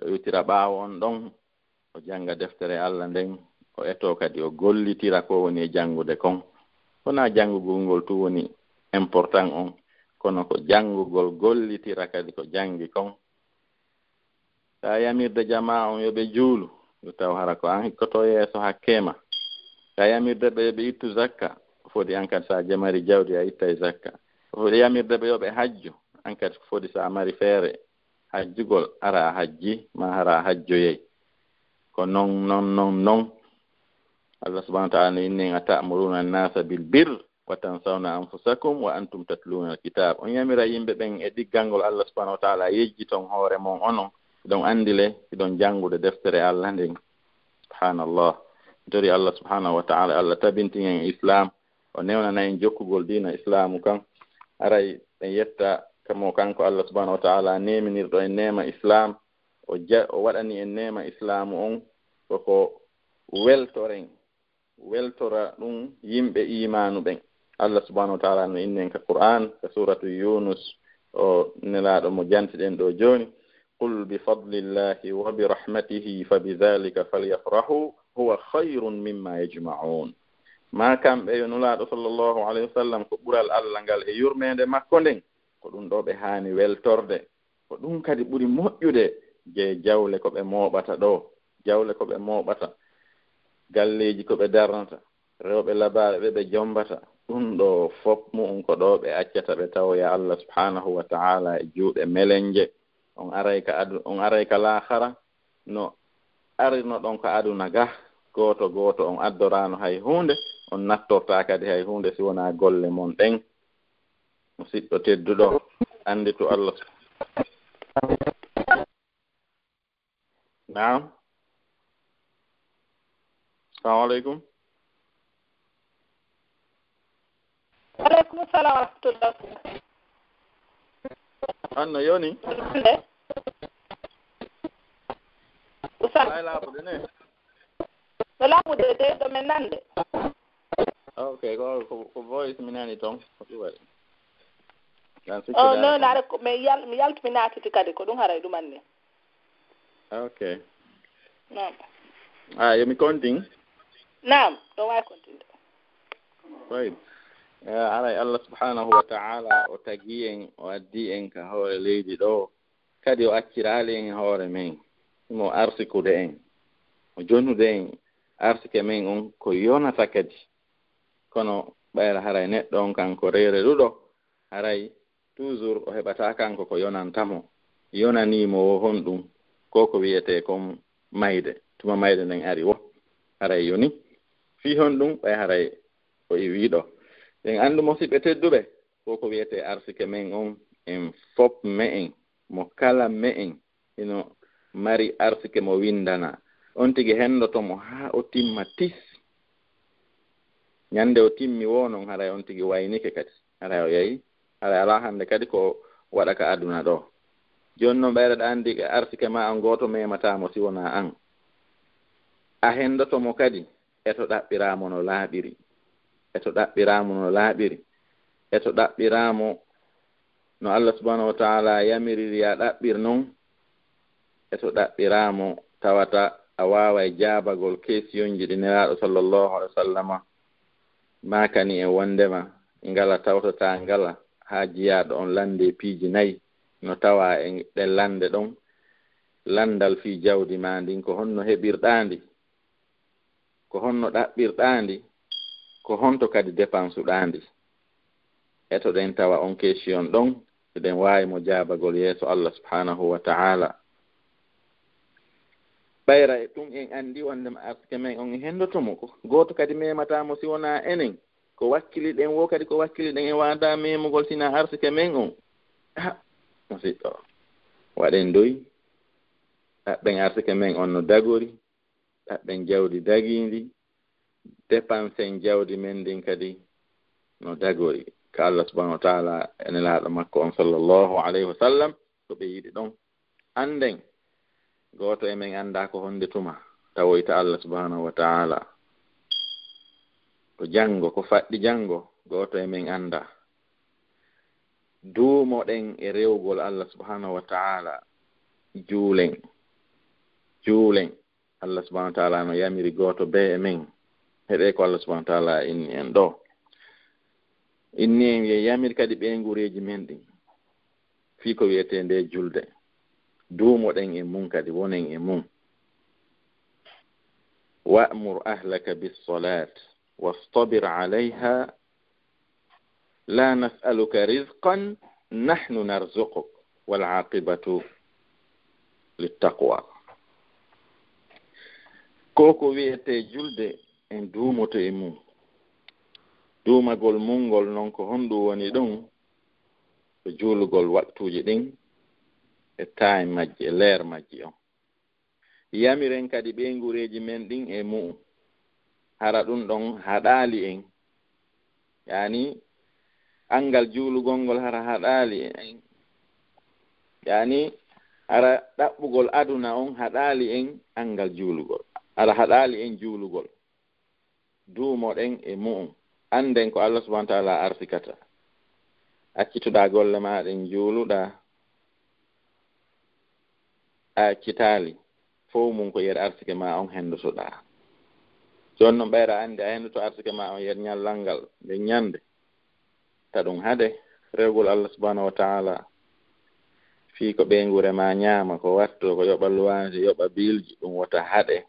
o iwtira ɓaawo on ɗon, o jannga deftere Allah nden, o etoo kadi o gollitira ko woni e janngude kon. Wonaa janngugol ngol tun woni important on, kono ko janngugol, gollitira kadi ko janngi kon. Taa yamirde jamaa on yo ɓe juulu, yo taw hara ko an hikkotoo yeeso hakkee ma. Taa yamirde ɓe yo ɓe ittu zakka, ko fodi an kadi si a mari jawdi a ittay zakka. Ko fodi yamirde ɓe yo ɓe hajju, an kadi ko fodi si a mari feere hajjugol, ara a hajji, maa hara a hajjoyay. Ko non, non, non, non. Allah subhanahu wa ta'ala no inni en, "Ata'muruna an-nasa bil birr wa tansawna anfusakum wa antum tatluna al-kitab." On yamira yimɓe ɓen e ɗiggalngol Allah subhanahu wa ta'ala, yejjiton hoore mon onon, hiɗon anndi le, hiɗon janngude deftere Allah nden. Subhanallah. Mi tori Allah subhanahu wa ta'ala, Allah tabintin en Islam, o newnana en jokkugol diina Islaamu kan. Aray ɓen yetta kamo kanko Allah subhanahu wa ta'ala neeminirɗo en neema Islam, o ja-, o waɗani en neema Islaamu on, ko ko weltoren, weltora ɗum yimɓe iimaanu ɓen. Allah subhanahu wa ta'ala no inni en ka Qur'an, ka suratu Yunus, o Nelaaɗo mo jantiɗen ɗo jooni, "Qul bi fadlillahi wa bi rahmatihi fa bi dhalika falyafrahu huwa khayrun mimma yajma'un." Ma kamɓe yo Nulaaɗo sallallahu alayhi wa sallam, ko ɓural Allah ngal e yurmeende makko nden, ko ɗum ɗo ɓe haani weltorde. Ko ɗum kadi ɓuri moƴƴude je jawle ko ɓe mooɓata ɗo, jawle ko ɓe mooɓata, galleeji ko ɓe darnata, rewɓe labaaɓe ɓe ɓe jombata. Ɗum ɗo fof mu'un ko ɗo ɓe accata ɓe tawoya Allah subhanahu wa ta'ala e juuɗe melenje. On aray ka adu-, on aray ka laakhara no arino ɗon ka aduna ga, gooto gooto on addoraano hay huunde, on nattortaa kadi hay huunde si wonaa golle mon ɗen. Musidɗo tedduɗo, annditu Allah. Naam. Salamu aleykum. Aleykum salam wa rahmatullah. An no yoni? Nde? Usan. Ay laaɓude ne? No laaɓude de, ɗo men nande. Ok, ko, ko, ko voice mi nani ton. Ko ɗum waɗi. Dan Oh, no, naare ko, mi yal-, mi yaltu, mi naatiti kadi, ko ɗum haray ɗum anni. Ok. Naam. Ah, yo mi continue? Naam, ɗo wawi continue. Right. Eh, aray Allah subhanahu wa ta'ala o tagi en, o addi en ka hoore leydi ɗo. Kadi o acciraali en hoore men. Mo arsikude en. O jonude en arsike men on ko yonata kadi. Kono ɓayra haray neɗɗo on kanko reereɗuɗo, haray toujours o heɓata kanko ko yonanta mo. Yonanii mo wo honɗum? Ko ko wiyetee kon mayde. Tuma mayde nden ari wo, haray yoni. Fii honɗum? Ɓay haray o iwii ɗo. Ɗen anndu, musiɓɓe tedduɓe, ko ko wiyetee arsike men on, en fop me'en, mo kala me'en hino mari arsike mo winndana. On tigi henndoto mo haa o timma tis. Ñannde o timmi woo non, haray on tigi waynike kadi. Haray o yahi, haray alaa hannde kadi ko waɗa ka aduna ɗo. Jooni non ɓayre ɗa anndi arsike ma on gooto memataa mo si wonaa an. A henndoto mo kadi, e to ɗaɓɓiraa mo no laaɓiri. E to ɗaɓɓiraa mo no laaɓiri. E to ɗaɓɓiraa mo no Allah subhanahu wa ta'ala yamiriri a ɗaɓɓir non. e so ɗaɓɓiraa mo, tawata a waaway jaabagol kesiyonji ɗi Nelaaɗo sallallahu alaihi wa sallama maakani en wondema ngala tawtata ngala haa jiyaaɗo on lande piiji nayi no tawa e ɗen lande ɗon. Landal fii jawdi maa ndin, ko honno heɓirɗaa ndi? Ko honno ɗaɓɓirɗaa ndi? Ko honto kadi depansuɗaa ndi? Etoɗen tawa on question ɗon, eɗen waawi mo jaabagol yeeso Allah subhanahu wa ta'ala. Ɓayra e ɗum en anndi wondema arsike men on e henndoto mo. Ko gooto kadi memataa mo si wonaa enen. Ko wakkiliɗen woo kadi, ko wakkiliɗen e waadaa memugol sinaa arsike men on. Ha, musiɗɗo. Waɗen doy. Ɗaɓɓen arsike men on no dagori. Ɗaɓɓen jawdi dagiindi. Depansen jawdi men ndin kadi no dagori. Ka Allah subhanahu wa ta'ala e Nelaaɗo makko on sallallahu alayhi wa sallam, ko ɓe yiɗi ɗon. Annden, gooto e men anndaa ko honde tuma tawoyta Allah subhanahu wa ta'ala. Ko janngo, ko faɗɗi janngo, gooto e men anndaa. Duumoɗen e rewgol Allah subhanahu wa ta'ala. Juulen. Juulen. Allah subhanahu wa ta'ala no yamiri gooto bee e men. Heɗee ko Allah subhanahu wa ta'ala inni en ɗoo. Inni en, yo yamir kadi ɓeynguureeji men ɗin fii ko wi'etee nde julde. Duumoɗen e mun kadi, wonen e mun. Wa'mur ahlaka bis-salat wastabir alayha, la nas'aluka rizqan, nahnu narzuquk, wal aqibatu littaqwa. Ko ko wi'etee julde, en duumoto e mun. Duumagol mun ngol non, ko honɗum woni ɗum? Ko juulugol waktuuji ɗin e time majji, e leer majji on. Yamiren kadi ɓeynguureeji men ɗin e mu'un. Hara ɗum ɗon haɗaali en? Yaani, anngal juulugol ngol hara haɗaali en? Yaani, hara ɗaɓɓugol aduna on haɗaali en anngal juulugol? Hara haɗaali en juulugol? Duumoɗen e mu'un. Annden ko Allah subhanahu wa ta'ala arsikata. Accituɗaa golle maa ɗen, juuluɗaa, a accitaali, fow mun ko yer arsike maa on henndotoɗaa. Jooni non, ɓayra anndi a henndoto arsike maa on yer ñallal ngal, nden ñannde. Ta ɗum haɗe rewgol Allah subhanahu wa ta'ala. Fii ko ɓeynguure maa ñaama, ko watto, ko yoɓa luwaase, yoɓa biilji, ɗum wota haɗe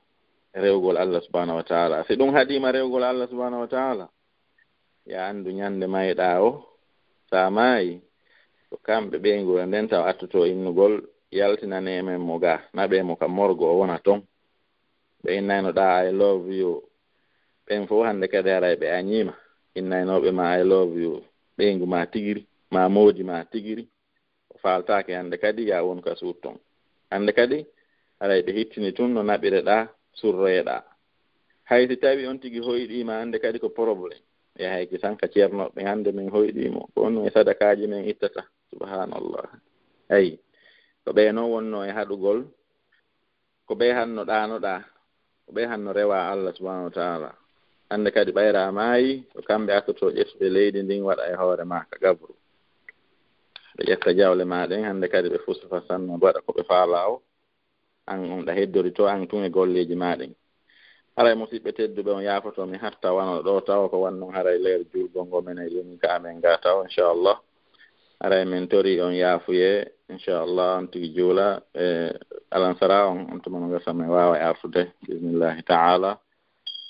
rewgol Allah subhanahu wa ta'ala. Si ɗum haɗiima rewgol Allah subhanahu wa ta'ala, ya anndu ñannde mayɗaa o, sa maayi, ko kamɓe ɓeynguure nden taw attoto innugol, yaltinanee men mo ga, naɓee mo ka morgo, o wona ton. Ɓe innayno ɗaa "I love you", ɓen fow hannde kadi haray ɓe añiima. Innaynooɓe ma "I love you", ɓeyngu ma tigiri, ma moodi ma tigiri, o faaltaake hannde kadi ya won ka suut ton. Hannde kadi, haray ɓe hittini tun no naɓireɗaa, surroyeɗaa. Hay si tawi on tigi hoyɗiima hannde kadi, ko problème. Yahay ki tan ka ceernooɓe ɓen, hannde men hoyɗii mo. Ko on e sadakaaji men ittata. Subhanallah. Ayi, ko ɓe non wonno e haɗugol, ko ɓe hanno ɗaanoɗaa, ko ɓe hanno rewaa Allah subhanahu wa ta'ala. Hannde kadi ɓayra a maayi, ko kamɓe attoto ƴettude leydi ndin waɗa e hoore maa ka gabru. Ɓe ƴetta jawle maa ɗen, hannde kadi ɓe fusufa sanno, ɓe waɗa ko ɓe faalaa o. An on ɗa heddori to an tun e golleeji maa ɗin. Haray musiɓɓe tedduɓe, on yaafoto mi hatta wano ɗo tawa ko wanno haray leer juulgol ngo menen yoni ka amen ga tawa, inchallah. Haray min tori on yaafuye, inchallah, on tigi juula. E alansara on, on tuma no gasa men waawa e artude, bismillahi ta'ala.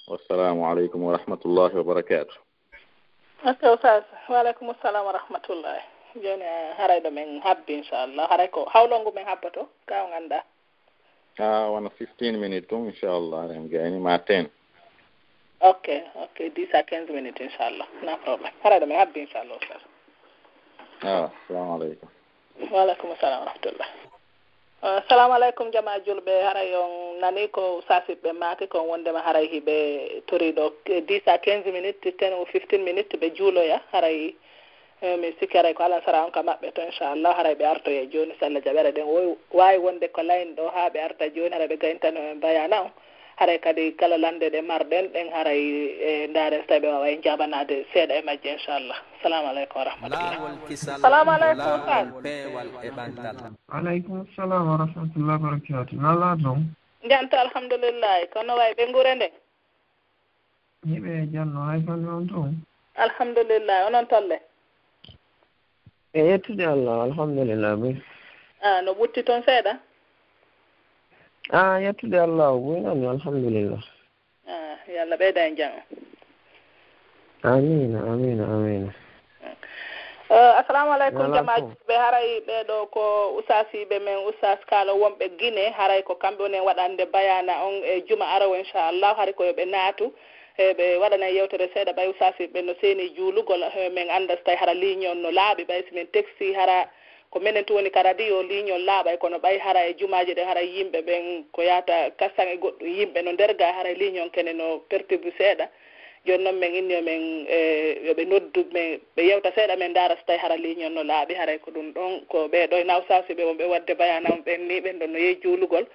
Wassalamu aleykum wa rahmatullahi wa barakatuh. Ok, Oustaz. Wa aleykum salam wa rahmatullahi. Jooni, eh, haray ɗo men habbi, inchallah. Haray ko hawlongu men habboto, ka on annda. Ah, wano fifteen minutes tun, inchallah, haray mi gayni ma ten. Ok, ok, dix à quinze minutes, inchallah. No problème. Haray ɗo men habbi, inchallah, Oustaz. Ah, assalamu aleykum. Wa aleykum salam wa rahmatullah. Ah, assalamu aleykum, jamaa julɓe. Haray on nani ko saasiɓɓe maaki kon wondema haray hiɓe tori ɗo dix à quinze minutes, ten ou fifteen minutes ɓe juuloya. Haray, eh, mi sikki haray ko alansara on ka maɓɓe to, inchallah. Haray ɓe artoya jooni, si Allah jaɓi. Haray ɗen woy-, waawi wonde ko line ɗo haa ɓe arta jooni, haray ɓe gayntano en bayana on. Haray kadi kala lande ɗe marɗen ɗen, haray e ndaaren so tawi ɓe waaway jaabanaade seeɗa e majje, inchallah. Salamu aleykum wa rahmatullah. Laawol kisal Salamu ko aleykum, laawol Ustaz. Peewal e ɓantal. Aleykum salam wa rahmatullahi wa barakatuh. Lala ɗum? Janto, alhamdulillahi. Kono way ɓe ngure nde? Hiɓe janno, hay fande on tun? Alhamdulillahi. Onon tolle? E yettude Allah, alhamdulillahi. Buy. Ah, no ɓutti toon seeɗa? Ah, yettude Allah, buy noon, alhamdulillah. Ah, yo Allah ɓeyda en jam. Amiina, amiina, amiina. Eh, assalamu aleykum, jamaaji ɓe. Haray ɓeeɗo ko ustaasiiɓe men, ustaas kaalo wonɓe Gine. Haray ko kamɓe woni en waɗande bayaana on e juma arowo, inchallah. Haray ko yo ɓe naatu, e ɓe waɗana en yewtere seeɗa. Ɓay ustaasiiɓe ɓe no seeni juulugol, eh, men annda so tawi hara ligne on no laaɓi. Ɓay si men texti, hara ko menen tun woni ka radio, ligne on laaɓay, kono ɓay hara e jumaaji ɗen, hara yimɓe ɓen ko yaata kasan e goɗɗum yimɓe no nder ga, hara ligne on kene no perturbe seeɗa. Jooni noon men inni yo men, eh, yo ɓe noddu, men, ɓe yewta seeɗa, men ndaara so tawi hara ligne on no laaɓi. Haray ko ɗum ɗon, ko ɓee ɗo e nawsasiiɓe wonɓe waɗde bayaana on ɓen ni, ɓen ɗon no yehi juulugol.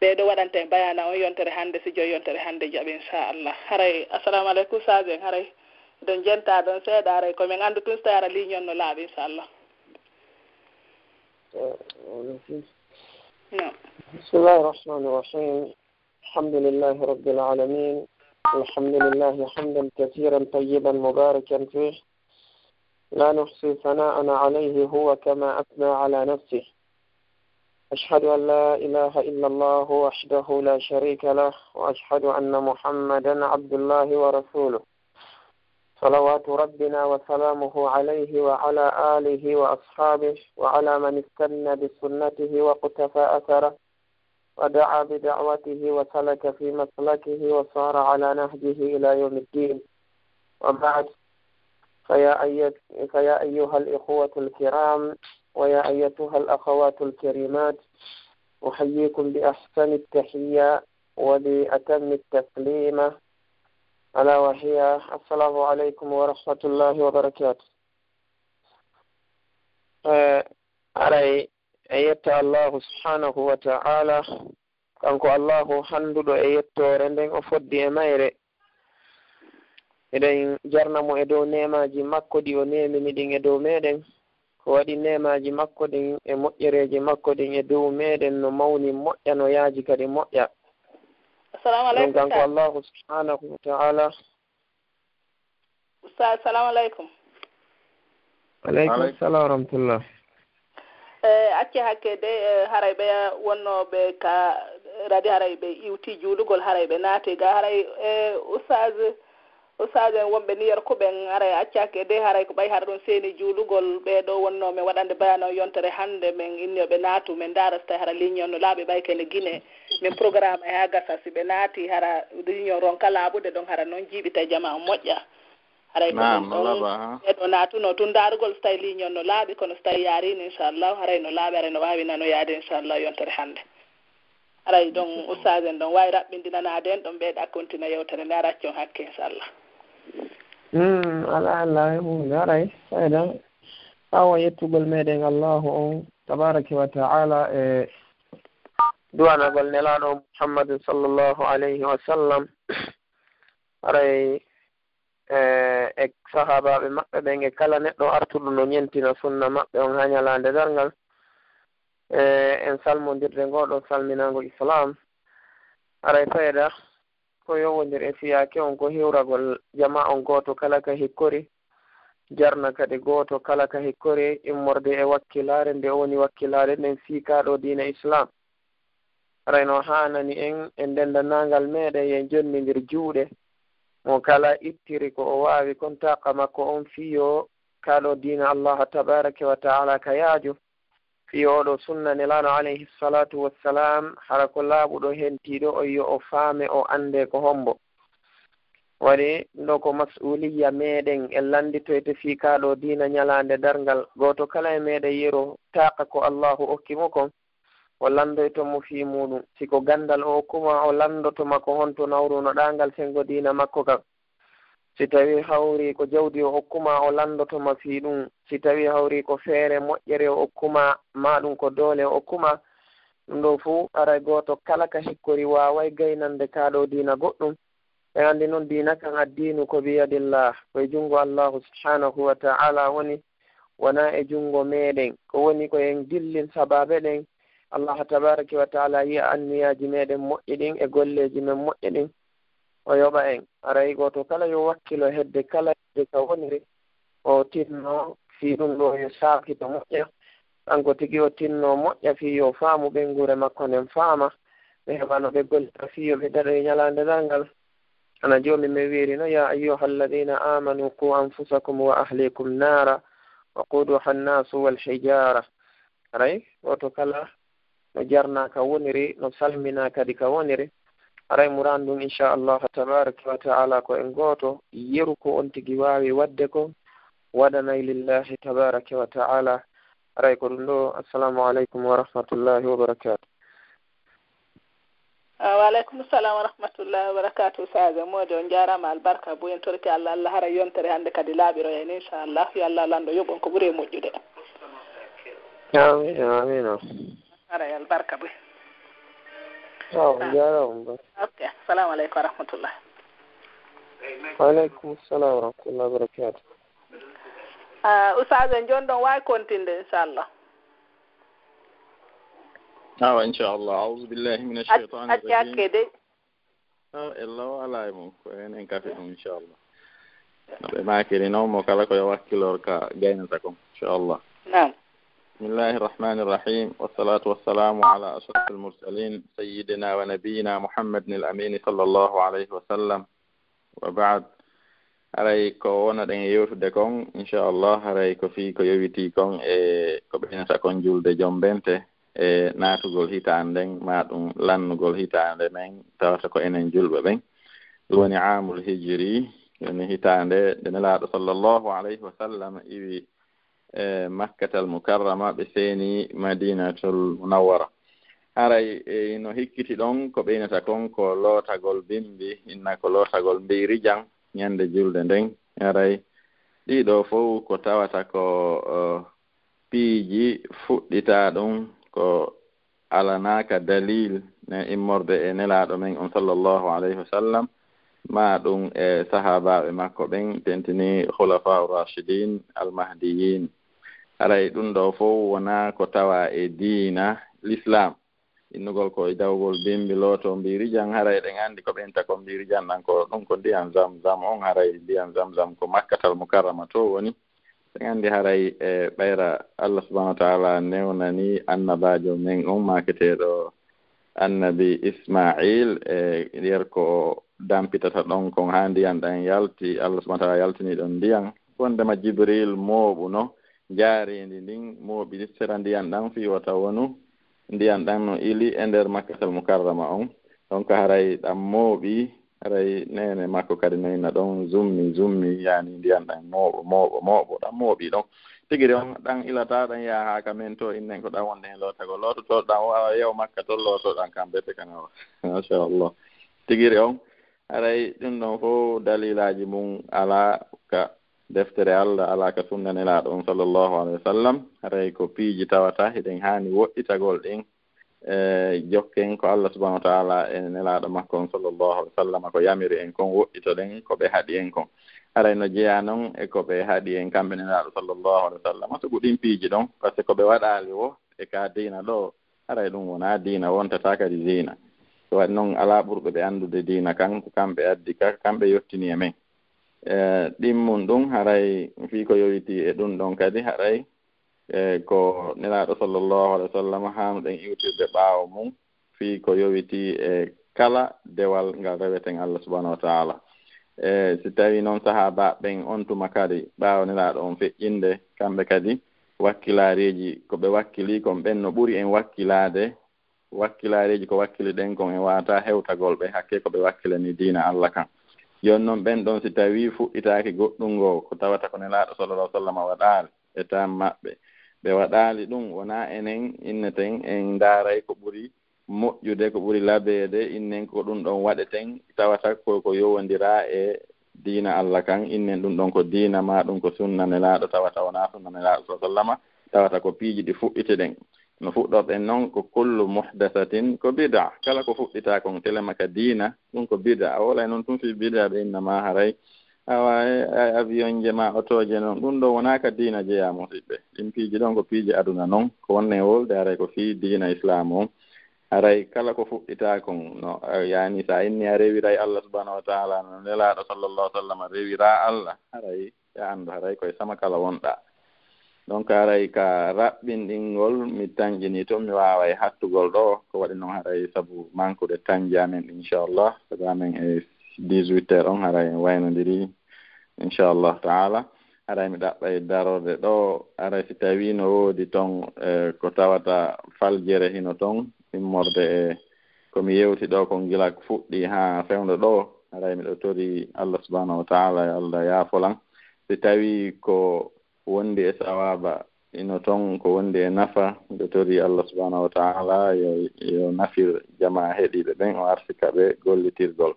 Ɓee ɗo waɗanta en bayaana on yontere hannde, si joyi yontere hannde jaɓi, inchallah. Haray, assalamu aleykum, ustaas en, haray ɗon jenta ɗon seeɗa, haray ko men anndu tun so tawi hara ligne on no laaɓi, inchallah. No. بسم الله الرحمن الرحيم. الحمد لله رب العالمين. الحمد لله حمدا كثيرا طيبا مباركا فيه. لا نحصي ثناء عليه هو كما أثنى على نفسه. أشهد أن لا إله إلا الله وحده لا شريك له، وأشهد أن محمدا عبد الله ورسوله. صلوات ربنا وسلامه عليه وعلى آله وأصحابه وعلى من استن بسنته واقتفى أثره ودعا بدعوته وسلك في مسلكه وصار على نهجه إلى يوم الدين. وبعد، فيا أيت-، فيا أيها الإخوة الكرام، ويا أيتها الأخوات الكريمات، أحييكم بأحسن التحية وبأتم التسليمة، ألا وهي: السلام عليكم ورحمة الله وبركاته. Eh, haray e yetta Allahu subhanahu wa ta'ala, kanko Allahu hannduɗo e yettoore nden o foddi e mayre. Eɗen jarna mo e dow neemaaji makko ɗi o neemini ɗin e dow meɗen. Ko waɗi neemaaji makko ɗin e moƴƴereeji makko ɗin e dow meɗen no mawni moƴƴa, no yaaji kadi moƴƴa. Assalamu aleykum, ɗum kanko Ustaz. Allahu subhanahu wa ta'ala. Ustaz, salamu aleykum. Aleykum salam wa rahmatullah. Eh, acce hakke de, eh, haray ɓe wonnooɓe ka radio, haray ɓe iwti juulugol, haray ɓe naati ga, haray, eh, Ustaz, Ustaz en wonɓe New York ɓen, haray acce hakke de, haray ko ɓay hara ɗum seeni juulugol, ɓee ɗo wonnoo men waɗande bayaana on yontere hannde, men inni yo ɓe naatu, men ndaara so tawi hara ligne on no laaɓi ɓay kene Gine, men programme e haa gasa, si ɓe naati, hara ligne on ronka laaɓude ɗon, hara noon jiiɓita e jama on moƴƴa. Haray ko Naam, ɗum no ɗon laaɓa, ha? Ɓee ɗo naatuno tun ndaarugol so tawi ligne on no laaɓi, kono so tawi yaariino, inchallah, haray no laaɓi, haray no waawi nanoyaade, inchallah, yontere hannde. Haray ɗon, ustaz en ɗon waawi raɓɓindinanaade en ɗon, ɓeyɗa kontina yewtere nde, a accon hakke, inchallah. Hmm, alaa, alaa, e huunde, haray, fayda, ɓaawo yettugol meɗen Allahu on, tabaraka wa ta'ala, e duwanagol Nelaaɗo Muhammadin sallallahu alayhi wa sallam, haray e, e sahaabaaɓe maɓɓe ɓen, e kala neɗɗo artuɗo no ñentina sunna maɓɓe on haa ñalaande darngal. E, en salmondirde ngoo ɗoo salminaango Islaam. Haray fayda ko yowondir e fiyaake on ko hiwragol jamaa on gooto kala ka hikkori, jarna kadi gooto kala ka hikkori, immorde e wakkilaare nde o woni wakkilaare nden fii kaa ɗoo diina Islaam. Haray no haanani en e ndenndanaangal meɗen, yen jonnindir juuɗe, mo kala ittiri ko o waawi kon taaqa makko on fii yo kaa ɗoo diina Allaha tabaraka wa ta'ala ka yaaju, fii yo oo ɗoo sunna Nelaaɗo alayhi salatu wassalam, hara ko laaɓuɗo hentiiɗo on yo o faame, o annde ko hombo. Waɗi ɗoo ko mas'uliyya meɗen, en lannditoyte fii kaa ɗoo diina ñalaande darngal. Gooto kala e meɗen yeru taaqa ko Allahu okki mo kon, o lanndoyto mo fii muuɗum. Si ko ganndal o okku ma, o lanndoto ma ko honto nawrunoɗaa ngal senngo diina makko kan. Si tawii hawri ko jawdi o okku ma, o lanndoto ma fii ɗum. Si tawii hawri ko feere moƴƴere o okku ma, maa ɗum ko doole o okku ma, Ɗum ɗo fuu aray gooto kala ka hikkori waaway gaynande kaa ɗoo diina goɗɗum. En anndi noon diina kan addiinu ko biyadillah, ko e junngo Allaahu subhaanahu wa ta'ala woni, wonaa e junngo meeɗen. Ko woni ko en dillin sabaabe ɗen, Allaahu tabaaraka wa ta'ala yi'a anniyaaji meeɗen moƴƴi ɗin e golleeji men moƴƴi ɗin, o yoɓa en. Aray gooto kala yo wakkilo hedde kala hedde ka woniri, o tinno fii ɗum ɗo yo saakito moƴƴa. Kanko tigi o tinno moƴƴa fii yo faamu ɓeynguure makko nden faama. Ɓe heɓa no ɓe gollira fii yo ɓe daɗo e ñalaande darngal. Hana Joomi men wi'iri no, "يا أيها الذين آمنوا قوا أنفسكم وأهليكم نارا وقودها الناس والحجارة." Aray, gooto kala no jarnaa ka woniri, no salminaa kadi ka woniri. Aray muraan ɗum, inchallah tabaraka wa ta'ala, ko en gooto yeru ko on tigi waawi waɗde ko waɗanay lillahi tabaraka wa ta'ala. Aray ko ɗum ɗo. Assalamu aleykum wa rahmatullahi wa barakatuh. Ah, wa aleykum salam wa rahmatullahi wa barakatuh. Saga Modi, on jaaraama, albarka bo en torki Allah, Allah hara yontere hannde kadi laaɓiroyen, inchallah. Yo Allah lanɗo yoɓ on ko ɓuri e moƴƴude. Amin, amin. Haray albarka bo. Aw, jaaraama. Ok, assalamu aleykum wa rahmatullah. Wa aleykum salam wa rahmatullahi wa barakatuh. Ah, Oustaz, en jooni ɗon waawi kontinde, inchallah. Awa, inchallah. Auzu billahi min ashaitan Acci hakke de. Aw, ella o alaa e mum. Ko en en kafe ɗum, inchallah. No ɓe maakiri noon, mo kala ko yo wakkilor ka gaynata kon, inchallah. Naam. بسم الله الرحمن الرحيم، والصلاة والسلام على أشرف المرسلين، سيدنا ونبينا محمد الأمين صلى الله عليه وسلم. وبعد. Haray ko wonoɗen e yewtude kon, inchallah, haray ko fii ko yowitii kon e ko ɓeynata kon julde jombente e naatugol hitaande nden, maa ɗum lannugol hitaande men, tawata ko enen julɓe ɓen. Ɗum woni aamul hijri, woni hitaande nde Nelaaɗo sallallahu alayhi wa sallam iwi e Makkatal Mukarrama, ɓe seeni Madinatul Munawwara. Haray e no hikkiti ɗon, ko ɓeynata kon ko lootagol bimbi, inna ko lootagol mbiirijan ñande julde nden. Haray ɗiɗo fow ko tawata ko, eh, piiji fuɗɗitaa ɗum ko alanaaka dalil ne immorde e Nelaaɗo men on sallallahu alayhi wa sallam, maa ɗum e sahaabaaɓe makko ɓen, tentini Khulafa Rashidin Al-Mahdiyin. Haray ɗum ɗo fow wonaa ko tawa e diina Lislaam. Innugol ko e dawgol bimbi looto mbiirijan, haray ɗen anndi ko ɓeynta ko mbiirijan ɗan ko ɗum ko ndiyan Zamzam on, haray ndiyan Zamzam ko Makkatal Mukarrama to woni. Sen anndi haray e ɓayra Allah subhanahu wa ta'ala newnani annabaajo men on maaketeeɗo annabi Ismail e yer ko o dampitata ɗon kon haa ndiyan ɗan yalti, Allah subhanahu wa ta'ala yaltini ɗon ndiyan. Wondema Jibril mooɓuno jaarindi ndin, mooɓi sera ndiyan ɗan fii wota wonu ndiyan ɗan no ili e nder Makkatal Mukarrama on. Donc haray ɗan mooɓi, haray neene makko kadi no inna ɗon zummi, zummi, yani ndiyan ɗan mooɓo, mooɓo, mooɓo, ɗan mooɓi ɗon. Tigiri on ɗan ilata ɗan yaha ka men to innen ko ɗan wonɗen lootagol. Loototo ɗan o awa yew Makka to looto ɗan kamɓe te kan awa. Masha Allah. Tigiri on, haray ɗum ɗon fow dalilaaji mum alaa ka deftere Allah, alaa ka sunna Nelaaɗo on sallallahu alayhi wa sallam. Haray ko piiji tawata hiɗen haani woɗɗitagol ɗin. E jokken ko Allah subhanahu wa ta'ala e Nelaaɗo makko on sallallahu alayhi wa sallam ko yamiri en kon, woɗɗitoɗen ko ɓe haɗi en kon. Haray no jeyaa non e ko ɓe haɗi en kamɓe Nelaaɗo sallallahu alayhi wa sallam. Sugu ɗin piiji ɗon, par ce que ko ɓe waɗaali wo e ka diina ɗo, haray ɗum wonaa diina, wontataa kadi diina. Ko waɗi non alaa ɓurɓe ɓe anndude diina kan, ko kamɓe addi ka, kamɓe yottini e men. E ɗimmun ɗum, haray fii ko yowitii e ɗum ɗon kadi, haray e ko Nelaaɗo sallallahu alayhi wa sallam haanuɗen iwtirde ɓaawo mum, fii ko yowitii e kala dewal ngal reweten Allah subhanahu wa ta'ala. E si tawii non sahaabaaɓe ɓen on tuma kadi, ɓaawo Nelaaɗo on feƴƴinde, kamɓe kadi wakkilaareeji ko ɓe wakkilii kon, ɓen no ɓuri en wakkilaade, wakkilaareeji ko wakkili ɗen kon e waata hewtagol ɓe, hakkee ko ɓe wakkilanii diina Allah kan. Jooni non ɓen ɗon si tawii fuɗɗitaaki goɗɗun goo, ko tawata ko Nelaaɗo sallallahu alayhi wa sallam waɗaali e taan maɓɓe. Ɓe waɗaali ɗum, wonaa enen inneten en ndaaray ko ɓuri moƴƴude, ko ɓuri labeede, innen ko ɗum ɗon waɗeten, tawata ko ko yowondiraa e diina Allah kan, innen ɗum ɗon ko diina maa ɗum ko sunna Nelaaɗo, tawata wonaa sunna Nelaaɗo sallallahu alayhi wa sallama, tawata ko piiji ɗi fuɗɗiti ɗen. No fuɗɗorɗen noon, ko kullu muhdathatin ko bid'a. Kala ko fuɗɗitaa kon telema ka diina, ɗum ko bid'a. A wolay noon tun fii bid'a ɓe inna ma haray. Awa e, e avion je ma otooje noon, ɗum ɗo wonaa ka diina jeyaa, musiɓɓe. Ɗin piiji ɗon ko piiji aduna noon. Ko wonnen wolde haray ko fii diina Islaam on. Haray kala ko fuɗɗitaa kon, no, eh, yaani sa inni a rewiray Allah subhanahu wa ta'ala, no Nelaaɗo sallallahu alaihi wasallam rewiraa Allah, haray ya anndu haray koye sama kala wonɗaa. Donc haray ka raɓɓinɗingol mi tanƴini tun, mi waaway hattugol ɗo, ko waɗi noon haray sabu mankude tanji amen, inchallah, sabu amen e dix-huit heures on haray en waynondiri, inchallah ta'ala. Haray mi ɗaɓɓay darorde ɗo, haray si tawii no woodi ton, eh, ko tawata faljere hino ton, immorde e ko mi yewti ɗo kon gila fuɗɗi haa fewndo ɗo, haray miɗo tori Allah subhanahu wa ta'ala, yo Allah yaafolan. Si tawii ko wondi e sawaaba ino ton, ko wondi e nafa, miɗo tori Allah subhanahu wa ta'ala yo, yo nafir jamaa heɗiiɓe ɓen, o arsika ɓe gollitirgol.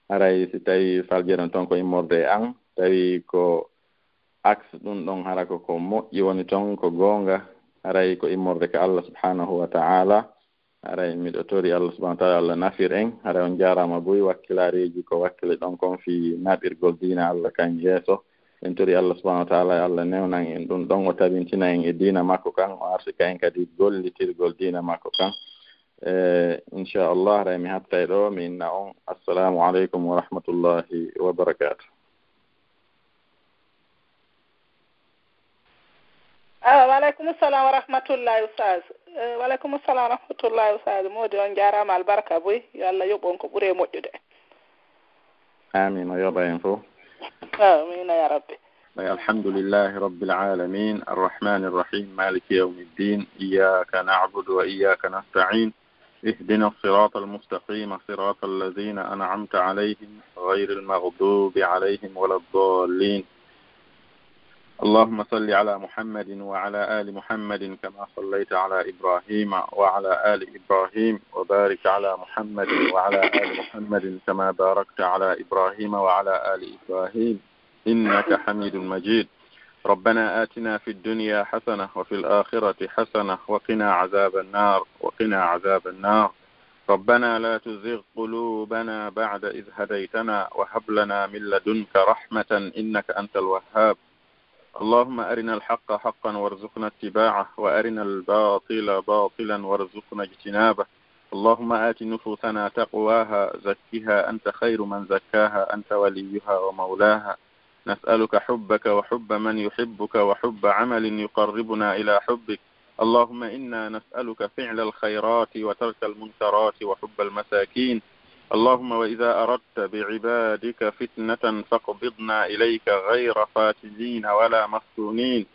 Haray si tawii faljere ton ko immorde e an, tawii ko aks ɗum ɗon, hara ko, ko moƴƴi woni ton, ko goonga, haray ko immorde ka Allah subhanahu wa ta'ala. Haray miɗo tori Allah subhanahu wa ta'ala, Allah nafir en. Haray on jaaraama buy, wakkilareeji ko wakkile ɗon kon fii naɓirgol diina Allah kan yeeso. En tori Allah subhanahu wa ta'ala, Allah newnan en ɗum ɗon, o tabintina en e diina makko kan, o arsika en kadi gollitirgol diina makko kan. E, inchallah, haray mi hattay ɗo, mi inna on, assalamu aleykum wa rahmatullahi wa barakatuh. Awa, waleykum salam wa rahmatullahi, Oustaz. Eh, waleykum salam wa rahmatullahi, Oustaz. Moodi, on jaaraama, albarka buy. Yo Allah yoɓ on ko ɓuri e moƴƴude. Amin, o yoɓa en fof. Amiina ya rabbi. الحمد لله رب العالمين، الرحمن الرحيم، مالك يوم الدين، إياك نعبد وإياك نستعين، اهدنا الصراط المستقيم، صراط الذين أنعمت عليهم، غير المغضوب عليهم ولا الضالين. اللهم صل على محمد وعلى آل محمد كما صليت على إبراهيم وعلى آل إبراهيم، وبارك على محمد وعلى آل محمد كما باركت على إبراهيم وعلى آل إبراهيم، إنك حميد مجيد. ربنا آتنا في الدنيا حسنة وفي الآخرة حسنة وقنا عذاب النار، وقنا عذاب النار. ربنا لا تزغ قلوبنا بعد إذ هديتنا وهب لنا من لدنك رحمة إنك أنت الوهاب. اللهم أرنا الحق حقا وارزقنا اتباعه، وأرنا الباطل باطلا وارزقنا اجتنابه. اللهم آت نفوسنا تقواها، زكها أنت خير من زكاها، أنت وليها ومولاها. نسألك حبك وحب من يحبك وحب عمل يقربنا إلى حبك. اللهم إنا نسألك فعل الخيرات وترك المنكرات وحب المساكين. اللهم وإذا أردت بعبادك فتنة فاقبضنا إليك غير فاتنين ولا مفتونين.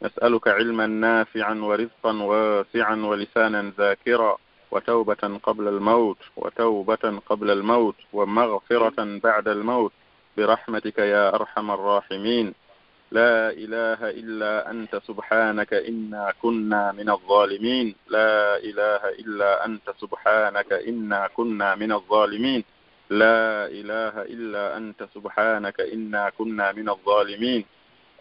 نسألك علما نافعا ورزقا واسعا ولسانا ذاكرا وتوبة قبل الموت، وتوبة قبل الموت، ومغفرة بعد الموت، برحمتك يا أرحم الراحمين. لا إله إلا أنت سبحانك إنا كنا من الظالمين. لا إله إلا أنت سبحانك إنا كنا من الظالمين. لا إله إلا أنت سبحانك إنا كنا من الظالمين.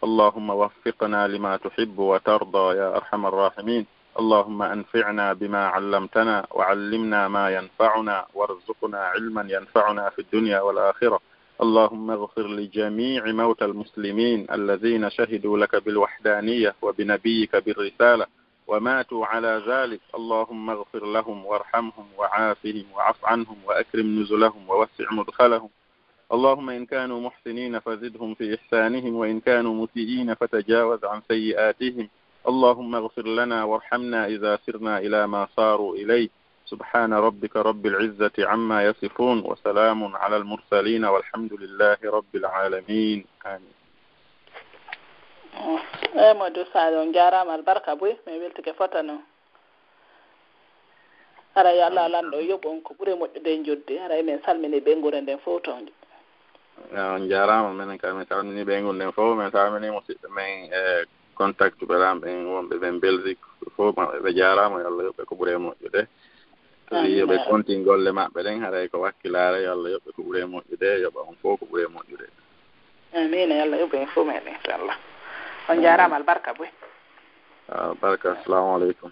اللهم وفقنا لما تحب وترضى يا أرحم الراحمين. اللهم أنفعنا بما علمتنا وعلمنا ما ينفعنا وارزقنا علما ينفعنا في الدنيا والآخرة. اللهم اغفر لجميع موتى المسلمين الذين شهدوا لك بالوحدانية وبنبيك بالرسالة وماتوا على ذلك. اللهم اغفر لهم وارحمهم وعافهم واعف عنهم وأكرم نزلهم ووسع مدخلهم. اللهم إن كانوا محسنين فزدهم في إحسانهم، وإن كانوا مسيئين فتجاوز عن سيئاتهم. اللهم اغفر لنا وارحمنا إذا سرنا إلى ما صاروا إليه. سبحان ربك رب العزة عما يصفون، وسلام على المرسلين، والحمد لله رب العالمين. آمين. Eey, Mawdo Sadio, on njaaraama, albarka buy, min weltike fota noon. Hara yo Allah lanɗo yoɓ on ko ɓuri moƴƴude e njoddi. Hara emin salmini ɓeynguure nden fof toon. On njaaraama, minen kam min salmini ɓeynguure nden fof, min salmini musidɓe men e contact ɓe lan ɓen wonɓe ɓen Belgique fof, maɓɓe ɓe njaaraama, yo Allah yoɓ ɓe ko ɓuri e moƴƴude. Kadi yo ɓe kontin golle maɓɓe ɗen, haray ko wakkilaare, yo Allah yoɓ ɓe ko ɓuri e moƴƴude, yoɓa on fof ko ɓuri e moƴƴude. Amiin, yo Allah yoɓ en fof meɗen, inchallah. On njaaraama, albarka buy. Ah, barka, assalamu aleykum.